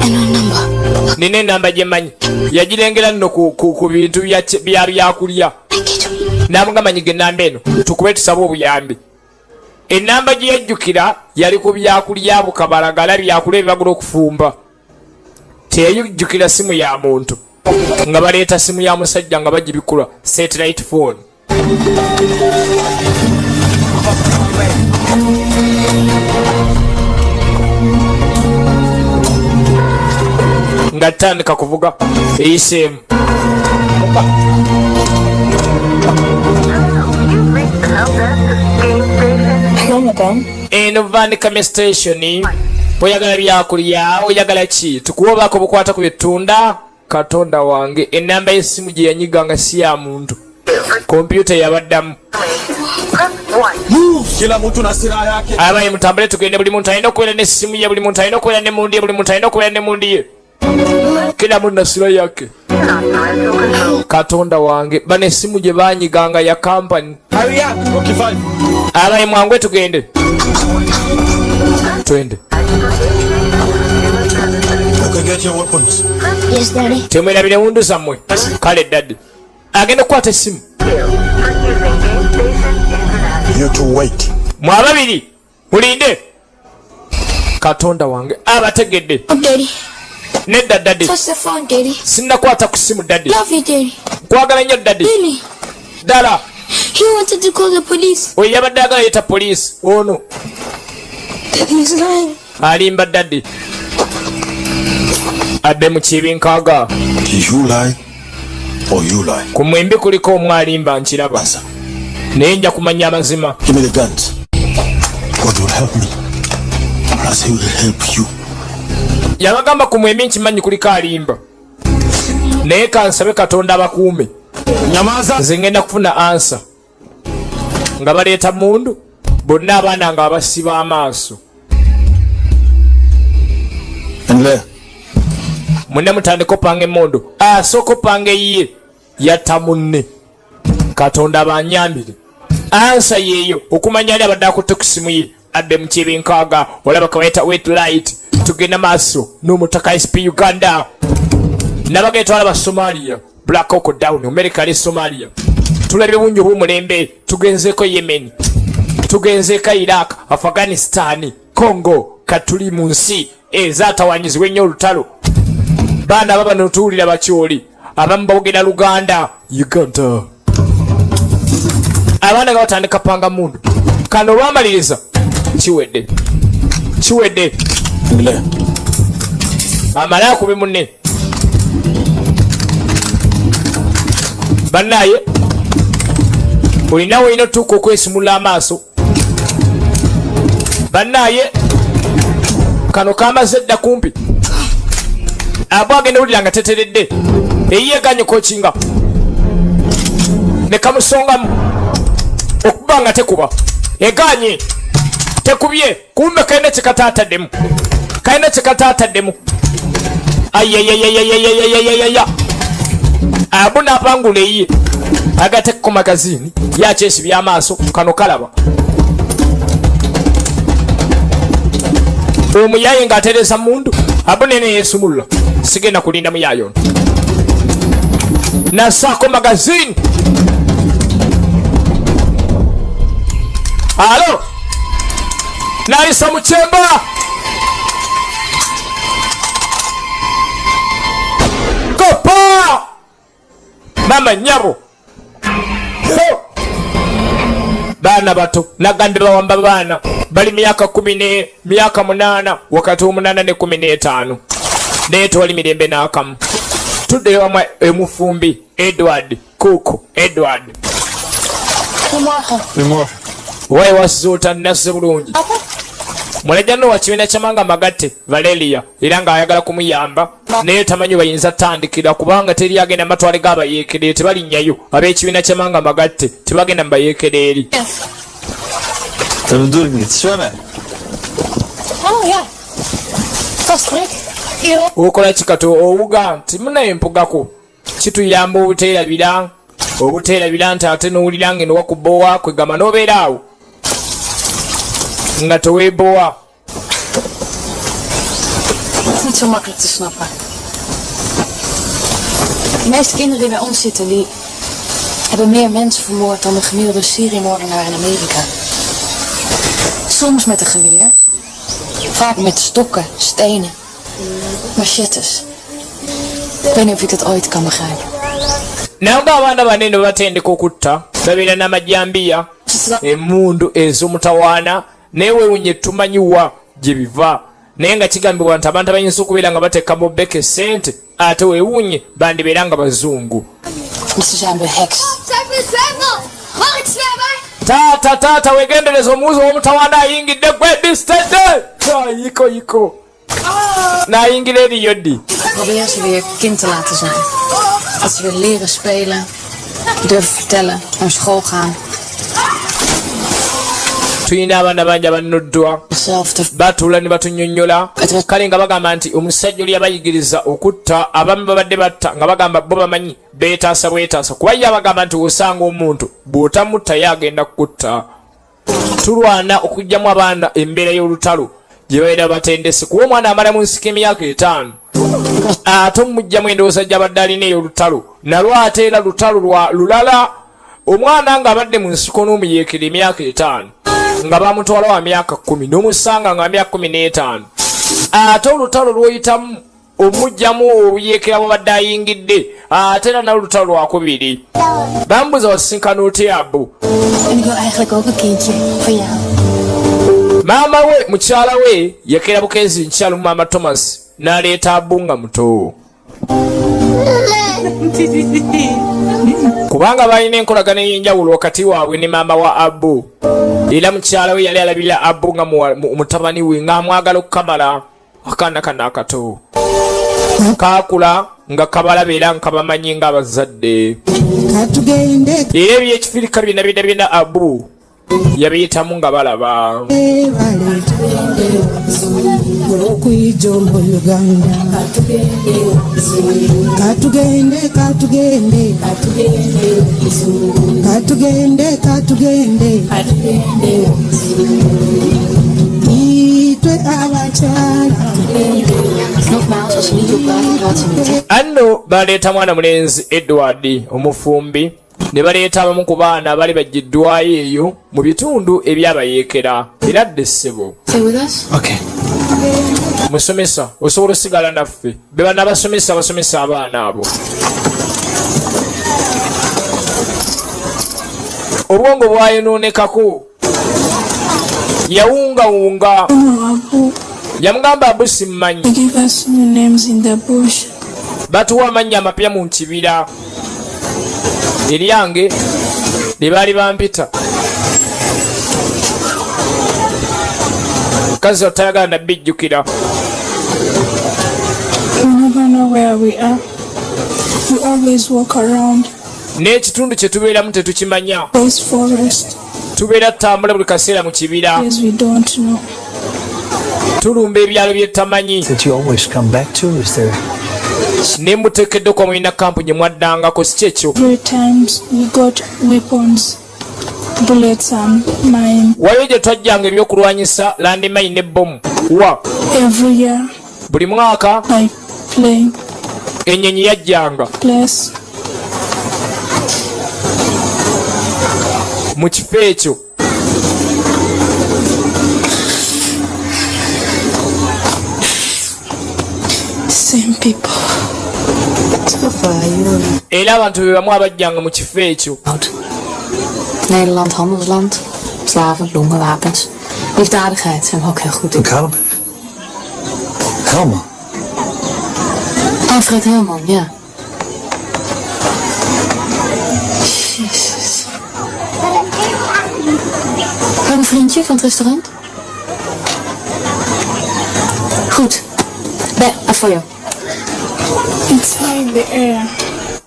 I know number. Nina enamba gyemmanyi. Yagirengera nno ku bintu bya byakulya. Namugamba nyiga enamba eno tukube tusabe obuyambi. Enamba gye yajjukira yali ku byakulya, bukabalagala byakulya ebibagula okufumba. Teyajjukira simu ya muntu, nga baleeta simu ya musajja nga bagibikula satellite phone. Nga tandika kuvuga eyiseemu. Hello, madam. Eno Vandikame station. Oyagala byakulya, oyagala ki? Tukuwa obaako bukwata ku byetunda. Katonda wange, enamba y'essimu gye yanyiga nga si ya muntu, kompyuta yabaddamu. Kila mtu na silaha yake. Abaye mutambule tugende. Buli muntu alina okubeera n'essimu ye, buli muntu alina okubeera n'emmundu ye, buli muntu alina okubeera n'emmundu ye. Kila muntu na silaha yake. Katonda wange, bano essimu gye banyiganga ya kampani. Hurry up. Okay, fine. Abaye mwangwe tugende, twende. Okay, get your weapons. Yes, Daddy. Temwerabire mundu zammwe. Kale daddy. Agenda okukwata essimu. You two wait. Mwe ababiri mulinde. Katonda wange, abategedde. Oh, Daddy. Nedda daddy. Touch the phone, Daddy. Sinnakwata ku simu daddy. Love you, Daddy. Nkwagala nnyo daddy. Really? Ddala. He wanted to call the police. Oyo yabadde agala yeta poliisi ono. Daddy is lying. Alimba daddy. Adde mu kibi nkaaga. You lie or you lie. Ku mwembi kuliko omu alimba, nkiraba, naye nja kumanya amazima. Give me the guns. God will help me. Plus he will help you. Yabagamba ku mwembi nkimanyi kuliko alimba, naye kansabe Katonda abakuume. Nyamaza. Nze ngenda kufuna answer. Nga baleeta mundu, bonna abaana nga abasiba amaaso. Endelea. Munne mutandika opanga emundu, asooka opanga eyiye, yatta munne. Katonda banyambire, answer yeeyo okumanya ali abadde akutte ku simu ye. Adde mu kibi nkaaga, olaba kabayita wet light. Tugenda maaso n'omutaka SP Uganda nabagenda twalaba Somalia, Black Hawk Down, America ali Somalia. Tulabye bungi obw'omulembe, tugenzeeko Yemen, tugenzeeko Iraq, Afghanistan, Congo. Katuli mu nsi ezaatawanyizibwa ennyo olutalo. Baana baba notuwulira bakyoli, abamu boogera Luganda, Uganda. Abaana nga batandika panga mundu. Kano olwamaliriza kiwedde, kiwedde. Endelea. Amale akube munne. Bannaye, olinawe olina otuuka okwesimulula amaaso. Bannaaye, Kano kamaze dda kumpi. Abo agenda wulira nga teteredde. Eyiye ganye kokinga. Ne kamusongamu. Okuba nga tekuba. Eganye. Tekubye. Kumbe kalina kye kataataddemu. Kalina kye kataataddemu. Ayayayayayayayayaya. Abo n'apangula eyiye. Agateekako magaziini. Ye akyesibye amaaso. Kano kalaba. Omuyaye ng'atereeza mundu. Abo nene yeesumulula. Sigenda kulinda muyaye ono. Nasaako magaziini. Alo. Nayisa mu kyemba. Kopa! Mama nyabo. Ho! Baana bato nagambye bawamba baana bali myaka kumi ne myaka 8 wakati w'omunaana ne 15, naye tewali mirembe n'akamu. Tuddeyo wamu emufumbi Edward Cook Edward. Goedemorgen. Goedemorgen. Wayi wasuuta nase bulungi. Mulejja no wa kibiina ky'amawanga magatte Valeria era ng'ayagala kumuyamba naye tamanyi bayinza tandikira kubanga teri agenda matwale g'abayeekerere, tebalinnyayo ab'ekibiina ky'amawanga magatte tebagenda mu bayeekere eri. Dat bedoel ik niet. Zwemmen. Oh ja. Vast prik. Hierop. Okola kikato owuga nti munaye mpugako kituyamba obuteerabira obuteerabira nti ate n'owulira nga eno wakubowa kwegamba n'obeera awo nga teweebowa. Het is niet zo makkelijk te snappen. De meeste kinderen die bij ons zitten, die hebben meer mensen vermoord dan de gemiddelde seriemoordenaar in Amerika. Soms met een geweer, vaak met stokken, stenen, machetes. Ik weet niet of ik dat ooit kan begrijpen. Naye ng'abaana banene batendeka okutta babeera n'amajambiya, emmundu ez'omutawaana, naye weewunye tumanyiwa gye biva, naye nga kigambibwa nti abantu abayinza okubeera nga bateeka mu beke ssente ate weewunye bandibeera nga bazungu. Ze zijn behext. Mag ik zwemmen? Taata, taata, wegendereza omuwuzi ow'omutawaana ayingidde gwe bistedde yiko yiko n'ayingira eriyo ddi. Probeer ze weer kind te laten zijn. Dat ze weer leren spelen, durven vertellen, naar school gaan. Tulina abaana bangi abannuddwa batuula ne batunyonnyola, kale nga bagamba nti omusajja oli yabayigiriza okutta. Abamu babadde batta nga bagamba bo bamanyi beetaasa bwetaasa, kuba ye abagamba nti osanga omuntu bw'otamutta ye agenda kukutta. Tulwana okuggyamu abaana embeera y'olutalo gye babeera batendese, kuba omwana amala mu nsiko emyaka 5 ate omuggyamu endowooza gy'abadde alina ey'olutalo nalwo, ate era lutalo lwa lulala. Omwana ng'abadde mu nsiko n'omuyeekera emyaka 5 nga bamutwala wa myaka 10 n'omusanga nga myaka 15, ate olutalo lw'oyitamu omuggyamu obuyeekera bw'abadde ayingidde, ate era nalwo lutalo lwakubiri. Bambuuza wasisinkana otya Abu? En ik wil eigenlijk ook een kindje van jou. Maama we, mukyala we yakeera bukeezi nkyalu maama Thomas n'aleeta Abu nga muto, kubanga balina enkolagana ey'enjawulo wakati waabwe ne maama wa Abu. Era mukyala we yali alabirira Abu nga mutabani we, ng'amwagala okukamala. Akaana kano akato kaakula nga kabalaba era nga kabamanyi ng'abazadde, era ebyekifirika byonna byonna byonna Abu yabiyitamu nga balaba. Okwijja mu Uganda, katugende, katugende, katugende, katugende, itwe abakyala. Nogmaals, als ze niet wil praten, praat ze niet. Anno baleeta mwana mulenzi Edward omufumbi, ne baleeta abamu ku baana abaali baggiddwayo eyo mu bitundu ebyabayeekera era dde ssebo. Stay with us? Okay. Musomesa, osobola osigala naffe? Be bano abasomesa abasomesa abaana abo. Obwongo bwayonoonekako, yawungawunga, yamugamba Abu simmanyi. They give us new names in the bush. Batuwa amannya amapya mu kibira, eryange lye baali bampita. Mukazi otayagala nabijjukira. We never know where we are. We always walk around N'ekitundu kye tubeeramu tetukimanya. this forest. Tubeera tutambula buli kaseera mu kibira. Yes, we don't know. Tulumba ebyalo bye tutamanyi. That you always come back to? Is there Ne muteekeddwa okuba mulina kampu gye mwaddangako, si kyekyo? Three times we got weapons, bullets and mine. Waliyo gye twajjanga ebyokulwanyisa, landmine ne bbomu wa? Every year Buli mwaka by plane ennyonyi yajjanga place. Mu kifo ekyo. Same people. Era abantu be bamu abajjanga mu kifo ekyo. Nederland, handelsland. Slaven, longen, wapens. Liefdadigheid zijn we ook heel goed in. Kalm. Helman. Alfred Helman, ja. Jezus. Ook een vriendje van het restaurant? Goed. Bij Afoyo. It's high in the air.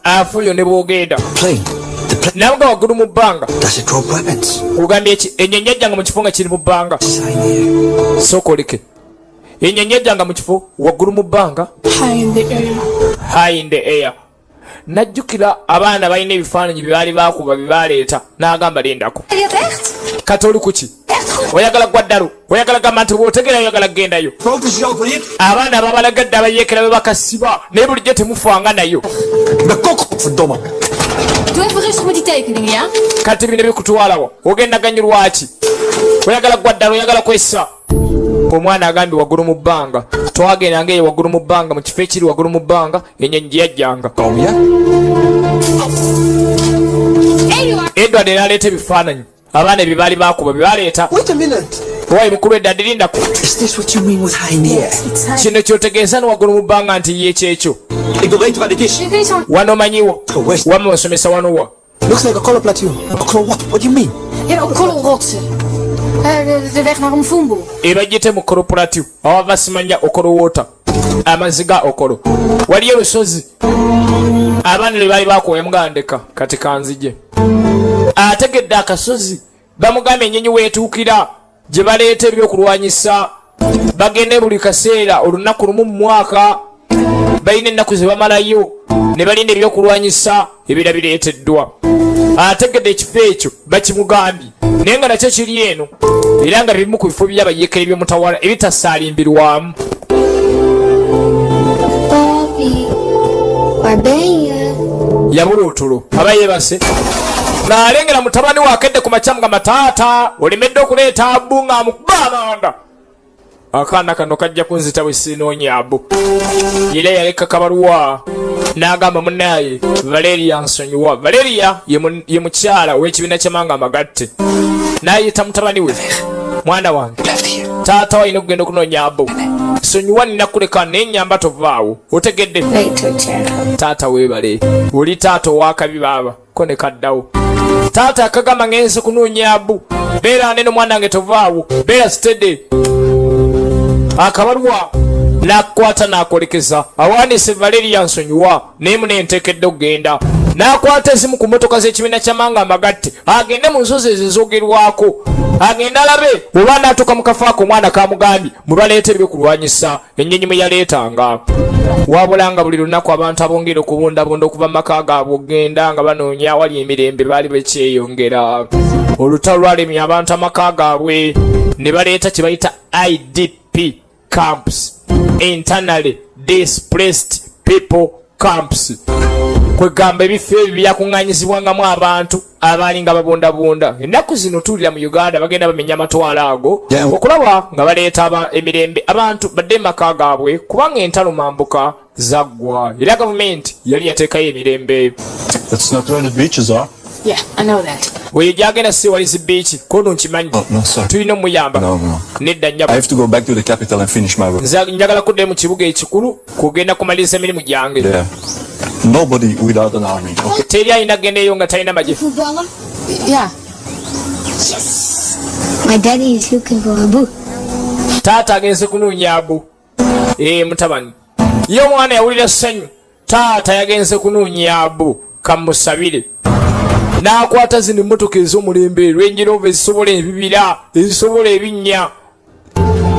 Afuyo ne bwogenda Plane. The plane. Namuga waggulu mu bbanga. Does it drop weapons? Ogambye ki? Ennyonyi yajjanga mu kifo nga kiri mu bbanga. Sooka oleke. Ennyonyi yajjanga mu kifo waggulu mu bbanga. High in the air. High in the air. Najjukira abaana balina ebifaananyi bye baali baakuba bye baleeta, n'agamba lindako. Je dat echt? Kati oli kuki? Oyagala gwa ddalu, oyagala gamba nti bw'otegeera oyagala kugendayo. Foto's geopereerd. Abaana babalagadde abayeekera be bakasiba, naye bulijjo temufanga nayo. Ik ben kok, godverdomme. Doe even rustig met die tekeningen, ja? Kati bino bikutwalawa? Ogenda ganyulwaki? Oyagala gwa ddala, oyagala kwessa. Omwana agambye waggulu mu bbanga, twagenda ngaeyo waggulu mu bbanga, mu kifo ekiri waggulu mu bbanga, ennyonyi gye yajjanga. Kom je? Edward era aleeta ebifaananyi abaana bye baali bakuba bye baleeta. Wait a minute. Owaye mukulu Edward, lindako. Is this what you mean with high in the air? Kino kyotegeeza ni waggulu mu bbanga nti ye kyekyo? Ik wil weten waar dit is. Wano omanyiwo wamma osomesa wano wa? Looks like a color plateau. A color what? What do you mean? Ja, ook korrelrotsen. De weg naar Mfumbu. Ebajjete mu koroporativu awava simanya okolowoota amazzi ga okolo, waliyo olusozi abaana lwe baali bakuwa. Yamugamba kati kanzije. Ategedde akasozi bamugambye ennyonyi weetuukira gye baleeta ebyokulwanyisa. Bagende buli kaseera olunaku lumu mu mwaka, balina ennaku ze bamalayo ne balinda ebyokulwanyisa ebira bireeteddwa. Ategedde ekifo ekyo bakimugambye, naye nga nakyo kiri eno, era nga bimu ku bifo by'abayeekera ebyomutawala ebitasaalimbirwamu. Papi, waar ben je? Yabula otulo aba yeebase ng'alengera mutabani we akedde ku makya nga mataata olemedde okuleeta abu ng'amukuba amanda. Akaana kano kajja kunzita bwe sinoonya abu. Era yaleka kabaluwa n'agamba munaaye Valeria nsonyiwa. Valeria ye mukyala ow'ekibiina ky'amanga amagatte, n'ayita mutabani we, mwana wange, taata we alina okugenda okunoonya abu, sonyiwa nina kuleka naye nyamba tovaawo, otegedde? Taata weebale, oli taata owakabi baaba ko ne kaddawo. Taata akagamba ngenze kunoonya abu, beera neno mwana wange, tovaawo, beera steady. Akabaluwa n'akwata n'akolekeza awandiise Valeria nsonyiwa naye munenteekedde okugenda, n'akwata ezimu ku motoka z'ekibiina ky'amanga amagatte agende mu nsozi ezo ezogerwako, agende alabe oba anaatuuka mu kafo ako omwana kamugambye mwe baleeta ebyokulwanyisa ennyonyi mwe yaleetanga. Wabula nga buli lunaku abantu abongera okubundabunda okuva mu maka gaabwe okugenda nga banoonya awali emirembe baali bekyeyongera. Olutalo lwalemya abantu amaka gaabwe ne baleeta kye bayita IDP camps, internally displaced people camps, kwegamba ebifo ebyo byakuŋŋanyizibwangamu abantu abaali nga babundabunda. Ennaku zino tuwulira mu Uganda bagenda bamenya amatwalo ago okulaba nga baleeta emirembe, abantu badde mu maka gaabwe, kubanga entalo mambuka zaggwa era gavumenti yali yateekayo emirembe. That's not where the beaches are. Yeah, I know that. Oyo gyagenda si wali zi beach kono, nkimanyi. Oh, no, sorry. Tulina omuyamba. No, no. Nedda nnyabo. I have to go back to the capital and finish my work. Nze njagala kuddayo mu kibuga ekikulu kugenda kumaliriza emirimu gyange. There. Nobody without an army. Okay. Teri alina kugendayo nga talina magye. Voetballen? Ja. My daddy is looking for Abu. Taata agenze kunoonya Abu. Ee mutabani. Ye omwana yawulira ssanyu. Taata yagenze kunoonya Abu kamusabire. N'akwata zino emmotoka ez'omulembe Range Rover ezisobola ebibira, ezisobola ebinnya.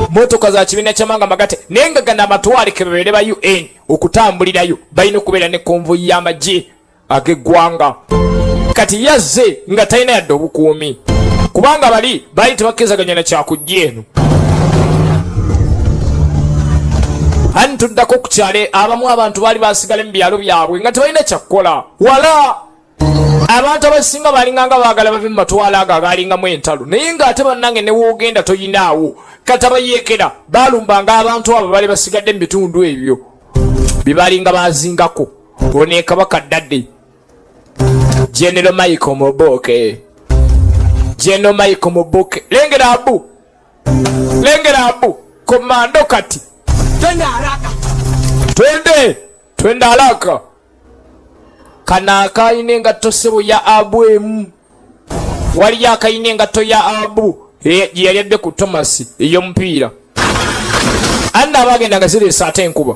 Motoka za kibiina ky'amawanga amagatte naye nga gano amatwale ke babeere ba UN okutambulirayo balina okubeera ne konvoyi y'amagye ag'eggwanga. Kati yazze nga talina yadde obukuumi kubanga bali baali tebakkirizaganya na kyakujja eno. Ani tuddako ku kyalo abamu abantu baali basigala mu byalo byabwe nga tebalina kyakukola wala. Abantu abasinga balinganga baagala bave mu matwalo ago agaalingamu entalo naye ng'ate bannange ne woogenda toyinaawo. Kati abayeekera baalumbanga abantu abo baali basigadde mu bitundu ebyo bye baalinga baazingako. Ono ye Kabaka Daddy General Michael Mubuke. General Michael Mubuke. Lengera Abu. Lengera Abu. Komando kati. Twende haraka. Twende. Twende haraka. Kano akayina engatto ssebo ya Abu emu. Waliyo akayina engatto ya Abu gye yali adde ku Thomas ey'omupiira. Anna abaagenda nga zireese ate enkuba.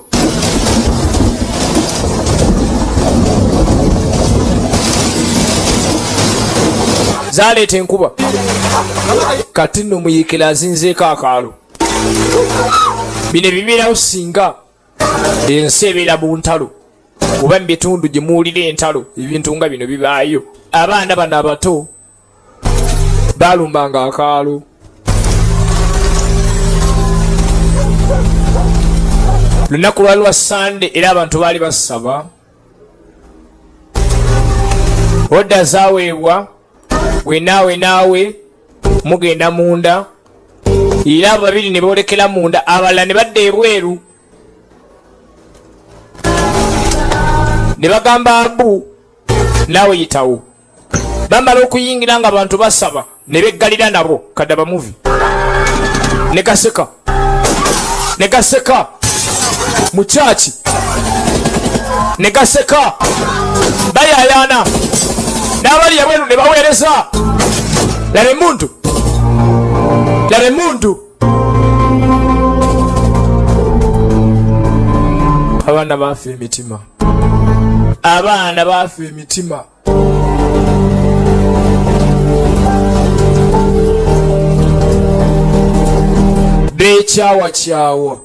Zaleeta enkuba. Kati nno muyiikira azinzeeko akaalo. Bino ebibeerawo singa ensi ebeera mu ntalo oba mu bitundu gye muwulira entalo, ebintu nga bino bibaayo. Abaana bano abato baalumbanga akaalo. Lunaku lwali lwa Sande era abantu baali basaba. Oda zaweebwa gwe naawe naawe mugenda munda, era abo babiri ne boolekera munda, abalala ne badda ebweru ne bagamba Abu naawe yitawo. Bamala okuyingira nga abantu basaba ne beggalira nabo kadaba muvi ne gaseka ne gaseka mu kyaki ne gaseka bayayaana n'abali ebweru ne baweereza. Laba emuntu, laba emuntu. Abaana baafa emitima, abaana baafa emitima. Beekyawakyawa.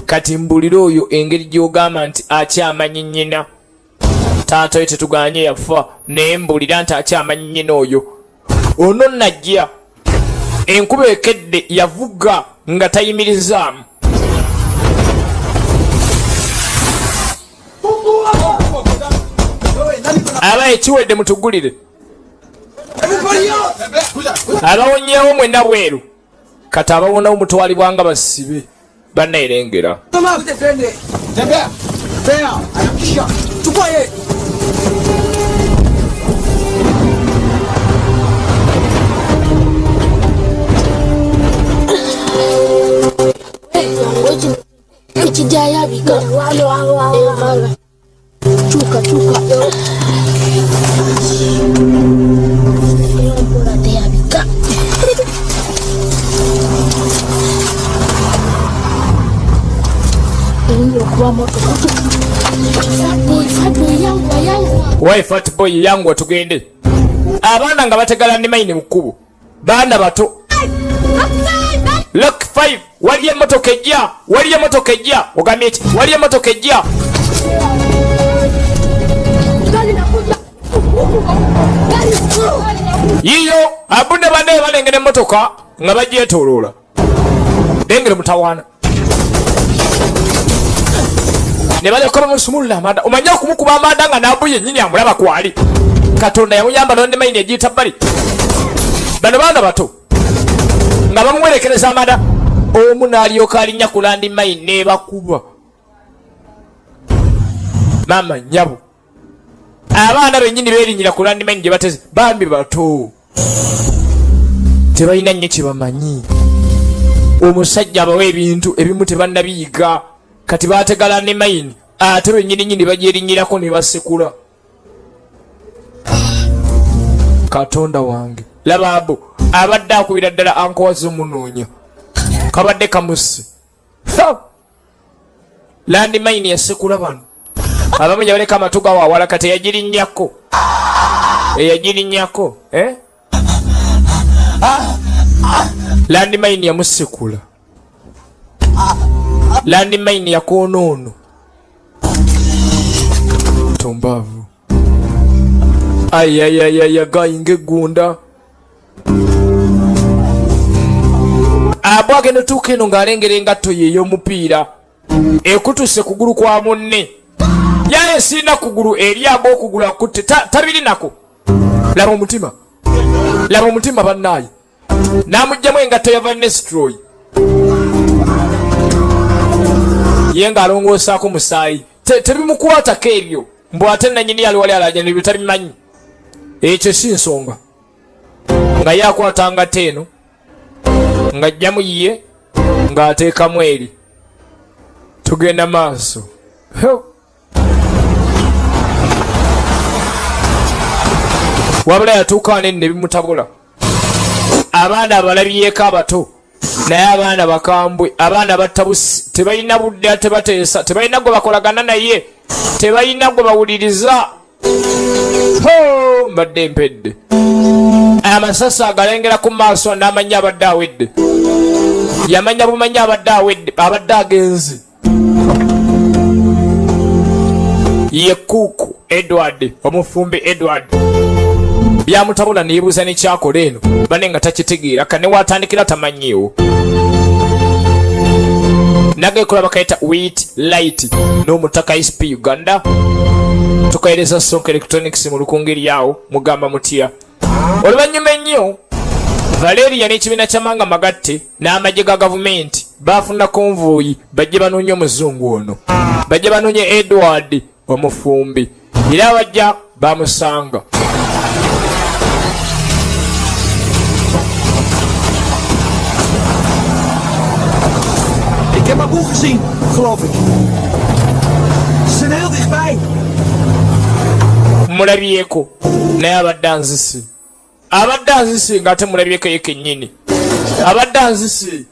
Kati mbulira oyo engeri gy'ogamba nti akyamanyi nnyina. Taata we tetuganye yafa, naye mbulira nti akyamanyi nnyina oyo. Ono najja enkuba ekedde yavuga nga tayimirizaamu. Aba ekiwedde mutugulire. Abawonyeewo mwenna bweru. Kati abawonawo mutwalibwa nga basibe. Bannaerengera. Wai fat boy yangu tugende. Abaana nga bategala ne mayini mu kkubo. Baana bato. Lock 5 waliyo emmotoka ejja, waliyo emmotoka ejja. Ogambye ki? Waliyo emmotoka ejja. Yiyo Abu ne banne balengera emmotoka nga bagyetooloola. Lengera mutawaana. Ne balyoka bamusumulula amanda. Omanyi okumukuba amanda nga n'Abu yennyini amulaba kwali. Katonda yamuyamba n'onde mayini egiyita bbali. Bano baana bato nga bamuwerekereza amanda, omu n'alyoka alinnya ku landi mayini n'ebakuba. Maama nnyabo, abaana bennyini beerinnyira ku landi mayini gye bateze. Bambi bato tebalina nnyo kye bamanyi. Omusajja abawa ebintu ebimu tebannabiyiga. Kati bategala ne mayini ate bennyini nnyini bagyerinnyirako ne basekula. Katonda wange, laba Abu abadde akubira ddala ankowaze omunoonya. Kabadde kamusi. Landmine yasekula bano. Abamu yabaleka amatu gawawala kati eyagirinnyako. Eyagirinnyako, eh? Landmine yamusekula. Landmine yakoona ono. Tombaavu. Ayayayaya gayinga eggunda. Abo agenda otuuka eno ng'alengera engatto ye ey'omupiira ekutuse kugulu kwa munne. Yaye sirina kugulu eri abo okugulu akutte tabirinako. Laba omutima. Laba omutima bannaaye. N'amugyamu engatto ya Van Nistelrooy. Ye ng'alongoosaako musaayi. Tebimukwatako ebyo. Mbu ate nannyini yali wali alaajana ebyo tabimanyi. Ekyo si nsonga. Nga ye akwata ngatto eno, ng'aggyamu yiye, ng'ateekamu eri. Tugenda maaso. Wabula yatuuka wano ne bimutabula. Abaana abalabyeko abato, naye abaana bakambwe, abaana battabusi, tebalina budde, tebateesa, tebalina gwe bakolagana naye, tebalina gwe bawuliriza. Ho, mbadde mpedde. Amasasi agalengera ku maaso n'amanya abadde awedde. Yamanya bumanyi abadde awedde, abadde agenze. Ye Kuku Edward, omufumbi Edward. Byamutabula ne yeebuuza n'ekyakola eno, bane nga takitegeera, ka ne waatandikira tamanyiiwo. Nagekola bakayita Wheat Light n'omutaka SP Uganda. Tukaereza Sonko Electronics mu Lukungiri awo, mugamba mutya. Oluvannyuma ennyo Valeria n'ekibiina ky'amawanga magatte n'amagye ga gavumenti baafuna konvoyi bajje banoonye omuzungu ono, bajje banoonye Edward omufumbi, era bajja bamusanga. Ik heb Abu gezien, geloof ik. Ze zijn heel dichtbij. Mulabyeko naye abadde anzise, abadde anzise ng'ate mulabyeko ye kennyini abadde anzise.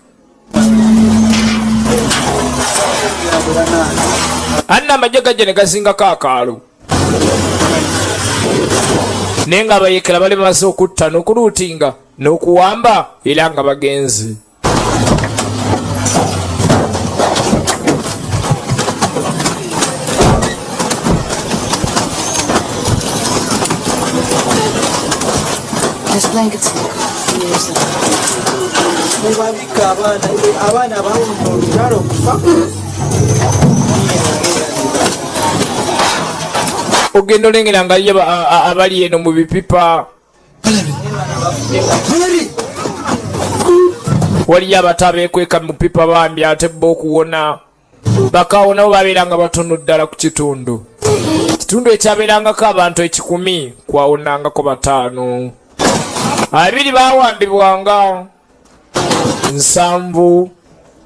Anna amagye gajja ne gazingako akaalo, naye ng'abayeekera bali bamaze okutta n'okuluutinga n'okuwamba era nga bagenze. There's blankets. Use them. Mubabika abaana bawona olutalo okufa. Ogenda olengera nga ye abali eno mu bipipa. Waliyo abato abeekweka mu pipa bambi ate bo okuwona bakawonawo babeeranga batono ddala ku kitundu. Kitundu ekyabeerangako abantu 100 kwawonangako 5. 2 baawambibwanga, 7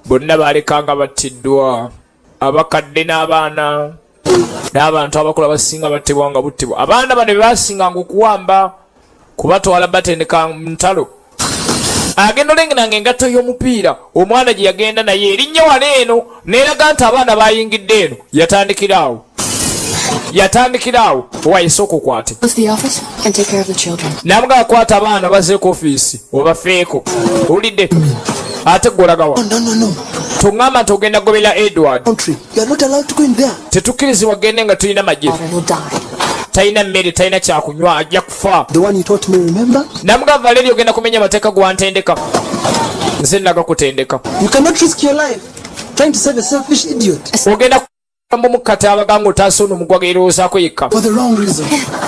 bonna baalekanga battiddwa. Abakadde n'abaana n'abantu abakulu abasinga battibwa nga buttibwa. Abaana bano be baasinganga okuwamba kubatwala batendeka ntalo. Agenda olengeranga engatto y'omupiira omwana gye yagenda naye erinnya wano eno n'eraga nti abaana bayingidde eno. Yatandikira awo, yatandikira awo owayise okukwate. Go to the office and take care of the children. Namuga akwata abaana bazeeko ofiisi obafeeko. Owulidde? Ate gwe olagawa? No, no, no. Toŋŋamba nti ogenda goberera Edward. Country. You are not allowed to go in there. Tetukkirizibwa gende nga tulina magye. Daughter will die. Talina mmere, talina kyakunywa, ajja kufa. The one you taught me, remember? Namuga Valeria ogenda kumenya amateeka gwantendeka. Nze nagakutendeka. You cannot risk your life trying to save a selfish idiot. Ogenda mukata abaganga otaasa ono omugwaga erowoozaako yekka. For the wrong reason.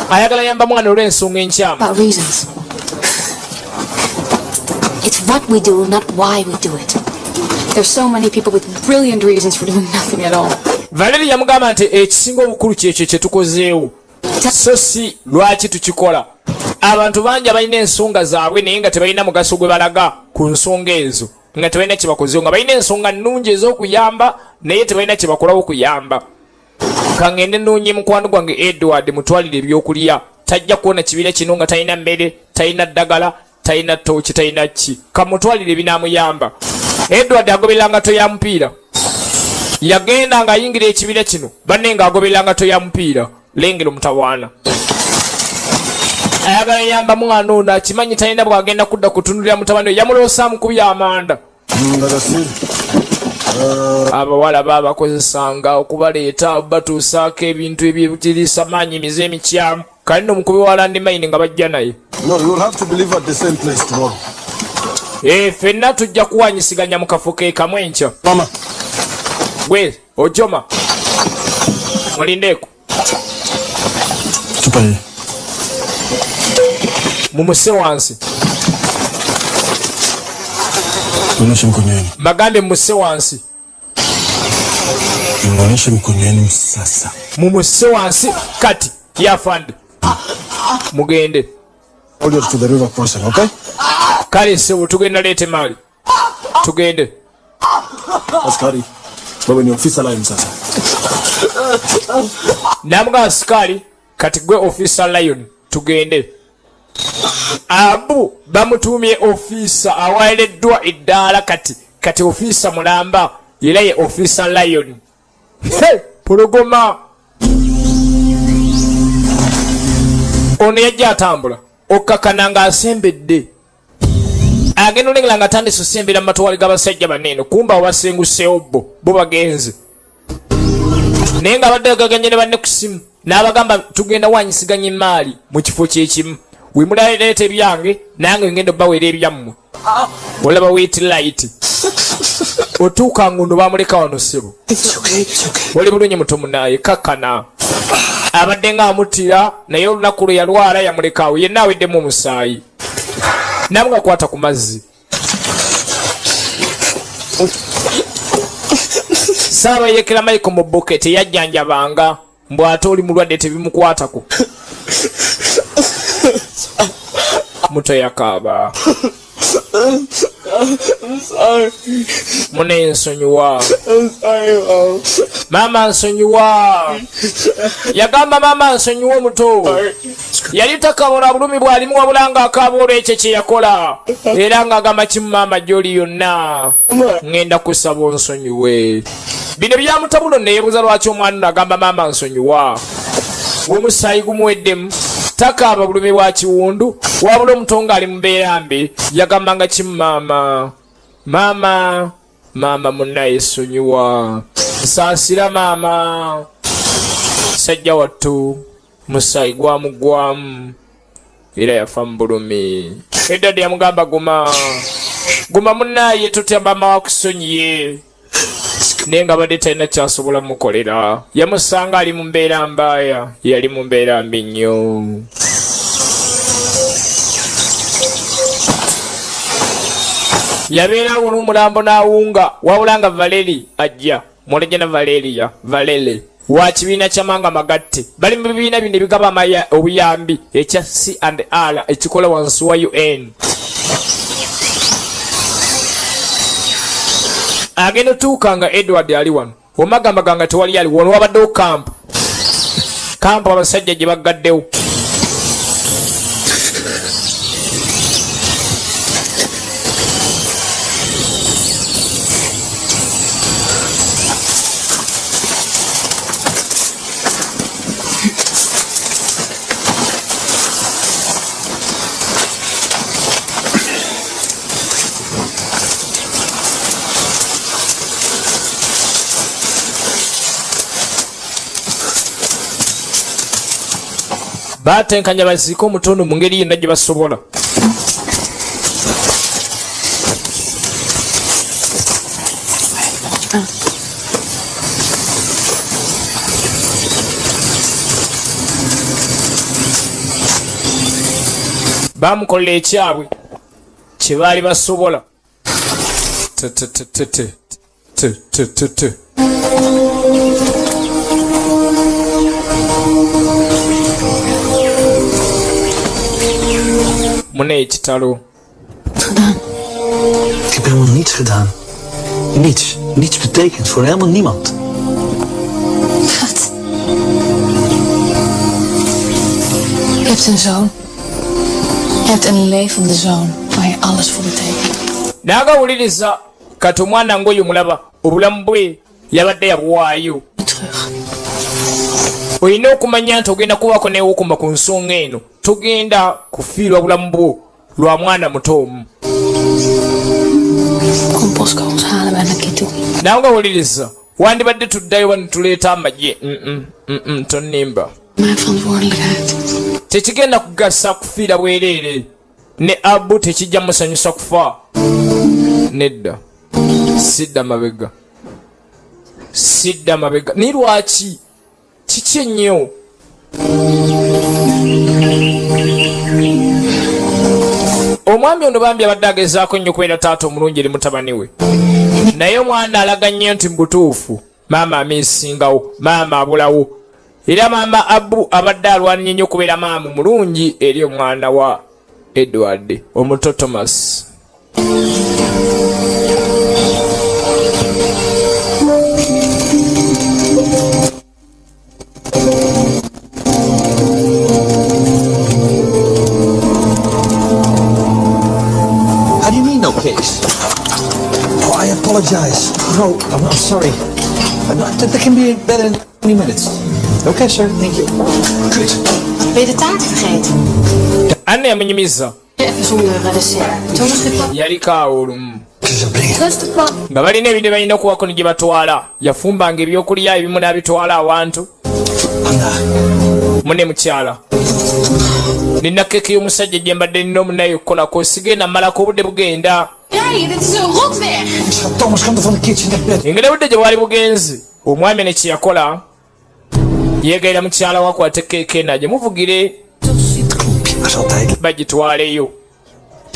Ayagala yamba mwana olw'ensonga enkyamu. About reasons. It's what we do, not why we do it. There's so many people with brilliant reasons for doing nothing at all. Valeria yamugamba nti ekisinga obukulu kyekyo kye tukozeewo, so si lwaki tukikola. Abantu bangi abalina ensonga zaabwe naye nga tebalina mugaso gwe balaga ku nsonga ezo, nga tebalina kye bakozeewo, nga balina ensonga nnungi ez'okuyamba naye tebalina kye bakolawo kuyamba. Kangende nnoonye mukwano gwange Edward mutwalire ebyokulya. Tajja kuwona kibiina kino nga talina mmere, talina ddagala, talina ttooki, talina ki. Kamutwalire ebinaamuyamba. Edward agoberera ngato ya mupiira. Yagenda ng'ayingira ekibira kino banne ng'agoberera ngato ya mupiira. Lengera omutawaana ayagala yamba mwana ono, akimanyi talina bwagenda kudda kutunulira mutabani we, yamuloosa amukubye amanda. Abawala babakozesanga okubaleeta batuusaako ebintu ebyekiriisa maanyi, emize emikyamu. Kali no omukubi wa landmine nga bajja naye. No, you'll have to deliver at the same place tomorrow. Eh, ffenna tujja kuwanyisiganya mu kafo ke kamu enkya. Mama. Gwe ojoma mulindeeko. Tupaye. Mumuse wansi. Nionyeshe mikono yenu. Bagambe mumuse wansi. Nionyeshe mikono yenu sasa. Mumuse wansi kati yafande. Mugende. Hold it to the river crossing, okay? Kale sebo tugenda leeta emaali. Tugende. Askari, wewe ni officer Lion sasa. Namugamba askari kati gwe officer Lion tugende. Abu bamutuumye officer aweereddwa eddaala kati kati officer mulamba era ye officer Lion. Hey, pologoma ono yajja atambula okkakana ng'asembedde agenda olengera nga atandise osembera mu matwale g'abasajja banene kumba abasenguseewo bo bo bagenze naye nga abadde agaganye ne banne ku ssimu n'abagamba tugenda wanyisiganya emaali mu kifo kyekimu wemulaleeta ebyange nange ngenda obaweera ebyammwe. Olaba wait light otuuka nguno bamuleka wano ssebo. Oli bulungi muto munaye kakkana abadde nga amuttira naye olunaku lwe yalwala yamulekaawo yenna aweddemu omusaayi namu gakwata ku mazzi. Saabayekera Michael mu buke teyajjanjabanga mbu ate oli mulwadde tebimukwatako. Muto yakaaba. Mune nsonyiwa. Maama nsonyiwa. Yagamba maama nsonyiwa omuto. Yali takabula bulumi bwalimu wabula ng'akaaba olw'ekyo kye yakola. Era ng'agamba kimu maama gy'oli yonna. Ŋŋenda kusaba onsonyiwe. Bino byamutabulo neyebuuza lwaki omwana ono agamba maama nsonyiwa. Omusaayi gumuweddemu. Takaaba bulumi bwa kiwundu wabula omuto ng'ali mu mbeera mbi yagambanga kimu maama. Maama, maama munnaye sonyiwa. Nsaasira maama. Sajja wattu musaayi gwamugwamu era yafa mu bulumi. Edward yamugamba guma. Guma munnaye totya maama wakusonyiye. Naye nga badde talina kyasobola mukolera. Yamusanga ali mu mbeera mbaaya, yali mu mbeera mbi nnyo. Yabeera awo n'omulambo n'awunga, wabula nga Valeri ajja. Mwolejana Valeria, Valele wa kibiina kya manga magatte. Bali mu bibiina bino ebigaba obuyambi ekya C and R ekikola wansi wa UN. Agenda otuuka nga Edward ali wano. Omagamba nga tewali ali wano, wabaddewo kampu. Kampu abasajja gye baggaddewo. Batenkanya baziike omutono mu ngeri yonna gye basobola. Bamukolera ekyabwe kye baali basobola. T, t, t, t, t, t, t, t, t. Mune ekitalo. Ik heb helemaal niets gedaan. Niets. Niets betekend voor helemaal niemand. Wat? Je hebt een zoon. Je hebt een levende zoon waar je alles voor betekent. Nagawuliriza. Kati omwana ng'oyo mulaba obulamu bwe yabadde yabuwaayo. Olina okumanya nti ogenda kubaako newokoma ku nsonga eno, togenda kufiirwa bulamu bwo lwa mwana muto omu. Nawe nga wuliriza, wandibadde tuddayo ba netuleeta amagye. Tonimba, tekigenda kugasa kufiira bwereere, ne Abu tekijja musanyusa kufa. Nedda, sidda mabega, sidda mabega. Naye lwaki? Kiki ennyo? Omwami ono bambi abadde agezaako nnyo okubeera taata omulungi eri mutabani we, naye omwana alaga nnyo nti mu butuufu maama amiisingawo, maama abulawo. Era maama Abu abadde alwanye nnyo okubeera maama omulungi eri omwana wa Edward omuto Thomas. How do you mean no case? Oh, I apologize. No, I'm sorry. That can be better in 20 minutes. Okay, sir. Thank you. Good. Ben je de taart vergeten? Anna yamunyumiza. Even zonder dessert. Thomas gepakt. Yaliko awo olumu Rustig man. nga balina ebintu balina okuwako ne gye batwala. Yafumbanga ebyokulya ebimu n'abitwala awantu mune. Mukyala, nina keeki y'omusajja gye mbadde nina omunaye okukolako, sigenda malako, obudde bugenda. Rijden, dit is een rotweg. Schat, Thomas komt er van de kitchen naar bed. Engeri obudde gye bwali bugenze, omwami ne kyeyakola yeegayira mukyala we akwate keeki eno agimuvugire Was altijd bagitwaleyo.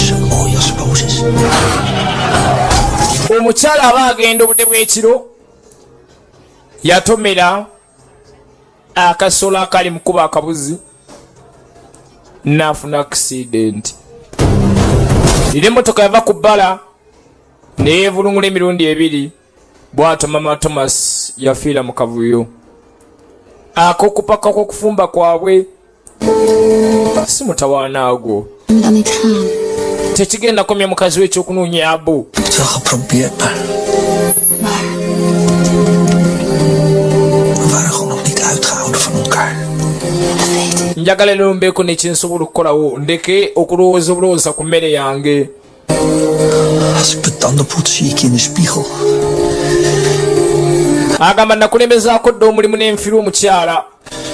zo mooi als Mozes. Omukyala aba agenda obudde bw'ekiro, yatomera akasolo akali mukuba akabuzi n'afuna accident, era emmotoka yava ku bbala neyeevulungula emirundi ebiri. Bw'atyo mama Thomas yafiira mu kavuyo ak'okupaka kw'okufumba kwabwe. Si mutawaana agwo. Me dan niet gaan. Tekigenda komya mukazi we ekyokunoonya Abu. Ik heb het wel geprobeerd, maar... We waren gewoon nog niet uitgehouden van elkaar. Njagala leero mbeeko nekinsobola okukolawo, ndeke okulowooza obulowooza ku mmere yange. Als ik mijn tanden poets, zie ik je in de spiegel. Agamba nakulembezaako dda omulimu n'enfiirwa omukyala,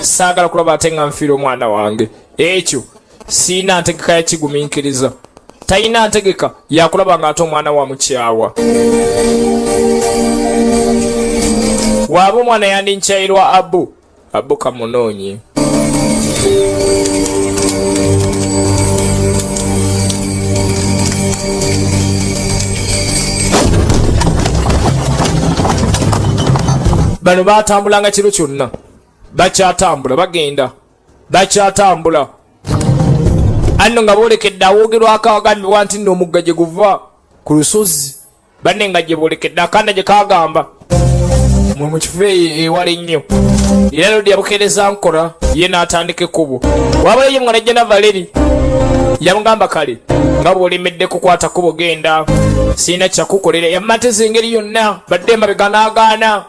saagala kulaba ate nga nfiira omwana wange. Ekyo siina ntegeka yakigumiikiriza, talina ntegeka yakulaba nga ate omwana wa mukyawa. Waaba omwana yandinkyayirwa Abu. Abu kamunoonye. Bano batambulanga kiro kyonna, bakyatambula, bagenda bakyatambula anno nga boolekedde awoogerwako awagambibwa nti nno omugga gye guva ku lusozi. Banne nga gye boolekedde akanda gye kagamba mwe mu kifo eyo ewala ennyo, era Lodi yabukeereza nkola ye n'atandika ekkubo. Wabula ye mwana jjana Valeri yamugamba, kale nga bw'olemedde kukwata kkubo, genda, sirina kyakukolera. Yamumatiza engeri yonna badde emabega, n'agaana,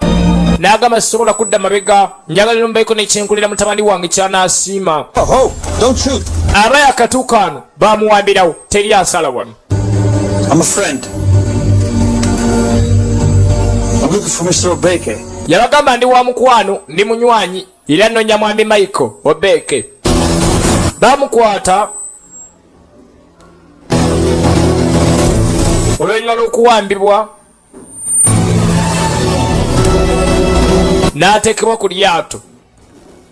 n'agamba sisobola kudda mabega, njagala nombaiko nekyenkolera mutabani wange kyanaasiima. Oh, don't shoot. Aba yakatuuka ano bamuwambirawo, teri asala wano. I'm a friend. I'm looking for Mr. Obeke. Yabagamba ndi wa mukwano, ndi munywanyi, era nnonya mwami Michael Obeke. Bamukwata. Oluvannyuma lw'okuwambibwa n'ateekebwa ku lyato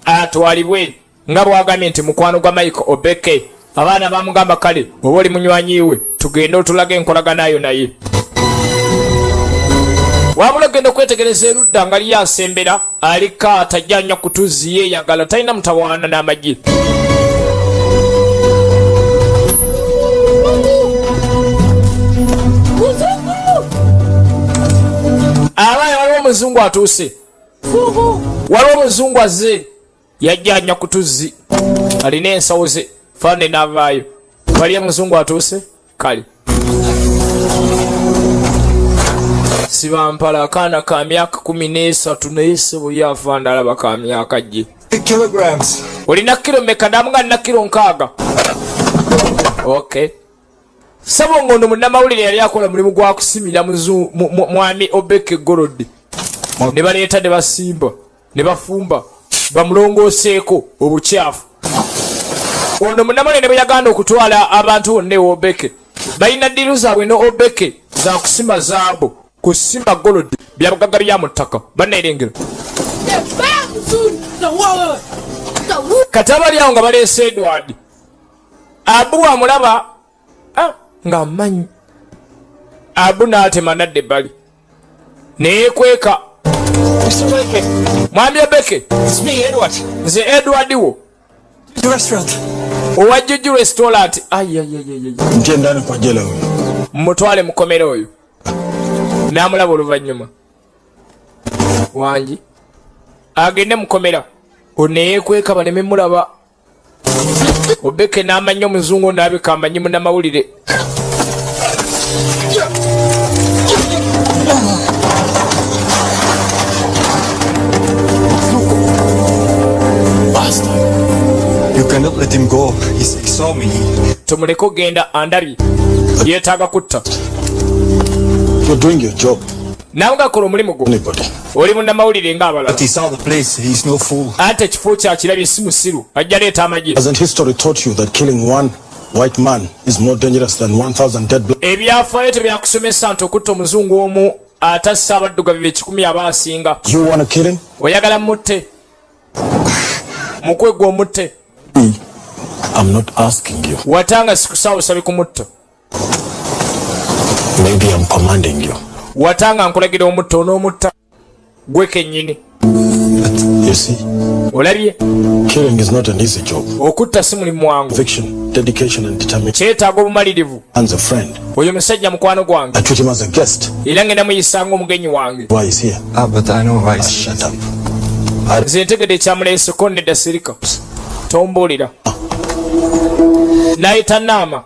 atwalibwe nga bw'agambye nti mukwano gwa Michael Obeke. Abaana bamugamba, kale oba oli munywanyi we, tugende otulaga enkolaganayo naye. Wabula ogenda okwetegereza erudda nga liyo asembera aliko atajja kutuzi, yeeyagala, talina mutawaana n'amagye. Abaana, waliwo omuzungu atuuse, waliwo omuzungu azze, yajja anywa ku tuzzi, alina ensawo ze. Fande n'avaayo, waliyo omuzungu atuuse. Kale. Sibampala akaana ka myaka 13, naye sebo ye afanda alaba ka myaka gye. Kilograms. Olina kiro meka? Namuga nina kiro 60. Okay, sabo, ngono munnamawulire yali akola mulimu gwa kusimira mwami Obeke gold, ne baleeta ne basimba ne bafumba bamulongooseeko obukyafu. Ono munnamawulire ne bwe yaganda okutwala abantu bonna ewa Obeke, balina deal zaabwe ne Obeke za kusima zaabu, kusima gold, byabugagga bya mu ttaka. Bannaerengero kati abali awo nga baleese Edward Abu amulaba, ah, ng'amanyi Abu, n'atema nadda ebbali neyekweka. Mr. Beke. Mwami Obeke. It's me, Edward. Nze Edward wo. The restaurant. Owa Juju Restaurant. Ayayayayay. Mtie ndani kwa jela huyo. Mutwale mukomera oyo. N'amulaba oluvannyuma wangi agende mukomera oneyekweka baleme mulaba. Obeke n'amanya omuzungu naabika amanyi munnamawulire. Bastard. You cannot let him go. He saw me. Tumuleke ogenda, andabye, yeetaaga kutta. You're doing your job. Nawe gakola omulimu gwo. Anybody. Oli munnamawulire ng'abalala. But he saw the place. He's no fool. Ate ekifo kyakirabye, si musiru, ajja leeta amagye. Hasn't history taught you that killing one white man is more dangerous than 1,000 dead black? Ebyafaayo tebyakusomesa nti okutta omuzungu omu atassa abaddugavu 100 aba asinga? You want to kill him? Oyagala mutte? Mukwegwa omutte? I'm not asking you. Watanga sikusaawo sabi kumutta. Maybe I'm commanding you. Watanga nkulagira omutta, onoomutta gwe kennyini? You see, Olabye? killing is not an easy job. Okutta si mulimu mwangu. Conviction, dedication, and determination. Kyetaaga obumalirivu. And a friend. Oyo musajja mukwano gwange. I treat him as a guest. Era ngenda muyisanga omugenyi wange. Why is here? Ah, but I know why. Ah, shut up. Nze ntegedde ekyamuleeseko. Nedda, sirika, tombuulira. Nayita Naama,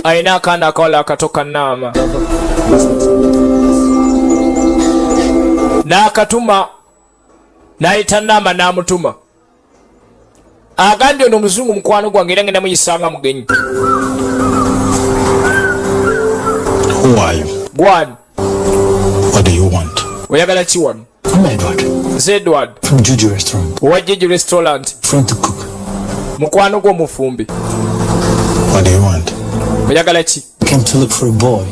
alina akaana akawala akato ka Naama, n'akatuma. N'ayita Naama n'amutuma, agambye ono omuzungu mukwano gwange era ngenda muyisanga mugenyi. Who are you? Gwani? What do you want? Oyagala ki wano? I'm Edward. Nze Edward. From Juju Restaurant. Owa Juju Restaurant. Friend to cook. Mukwano gw'omufumbi. What do you want? Oyagala ki? Came to look for a boy.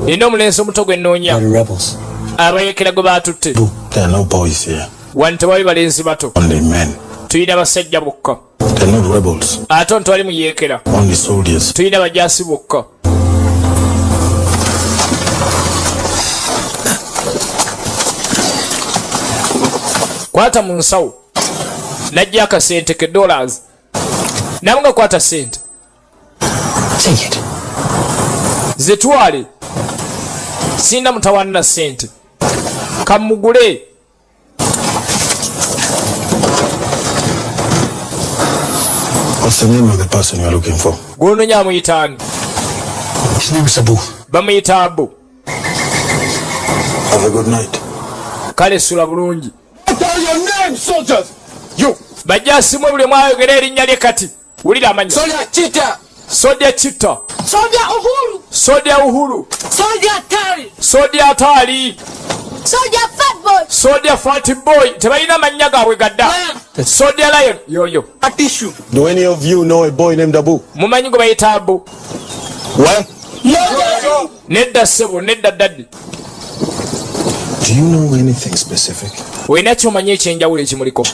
Nina omulenzi omuto gwe nnoonya. By the rebels. Abayekera gwe baatutte. There are no boys here. Wano tewali balenzi bato. Only men. Tulina basajja bokka. They're not rebels. Ate ntwali muyeekera. Only soldiers. Tulina bajaasi bokka. Kwata mu nsawo, najja akasente ke dollars, nawe nga kwata sente. Take it. Zitwale, sinda mutawaana na sente, kamugule. What's the name of the person you're looking for? Gwononya amuyitaani? His name is Abu. Bamuyita Abu. Have a good night. Kale sula bulungi. Tell your name, soldiers! You! Bajja simwe, buli omu ayogera erinnya lye. Kati wulira amanya. Soldier Cheetah! Soldier Cheetah. Soldier Uhuru! Soldier Uhuru. Soldier Tari! Soldier Atali. Soldier Fat Boy! Soldier Fat Boy. Tebalina mannya gaabwe gadda. Soldier Lion yoyo. A tissue. Do any of you know a boy named Abu? Mumanyi gwe bayita Abu? Well, Nedda ssebo, nedda daddy. do you know anything specific? Olina kyomanyi ekyenjawulo ekimuliko,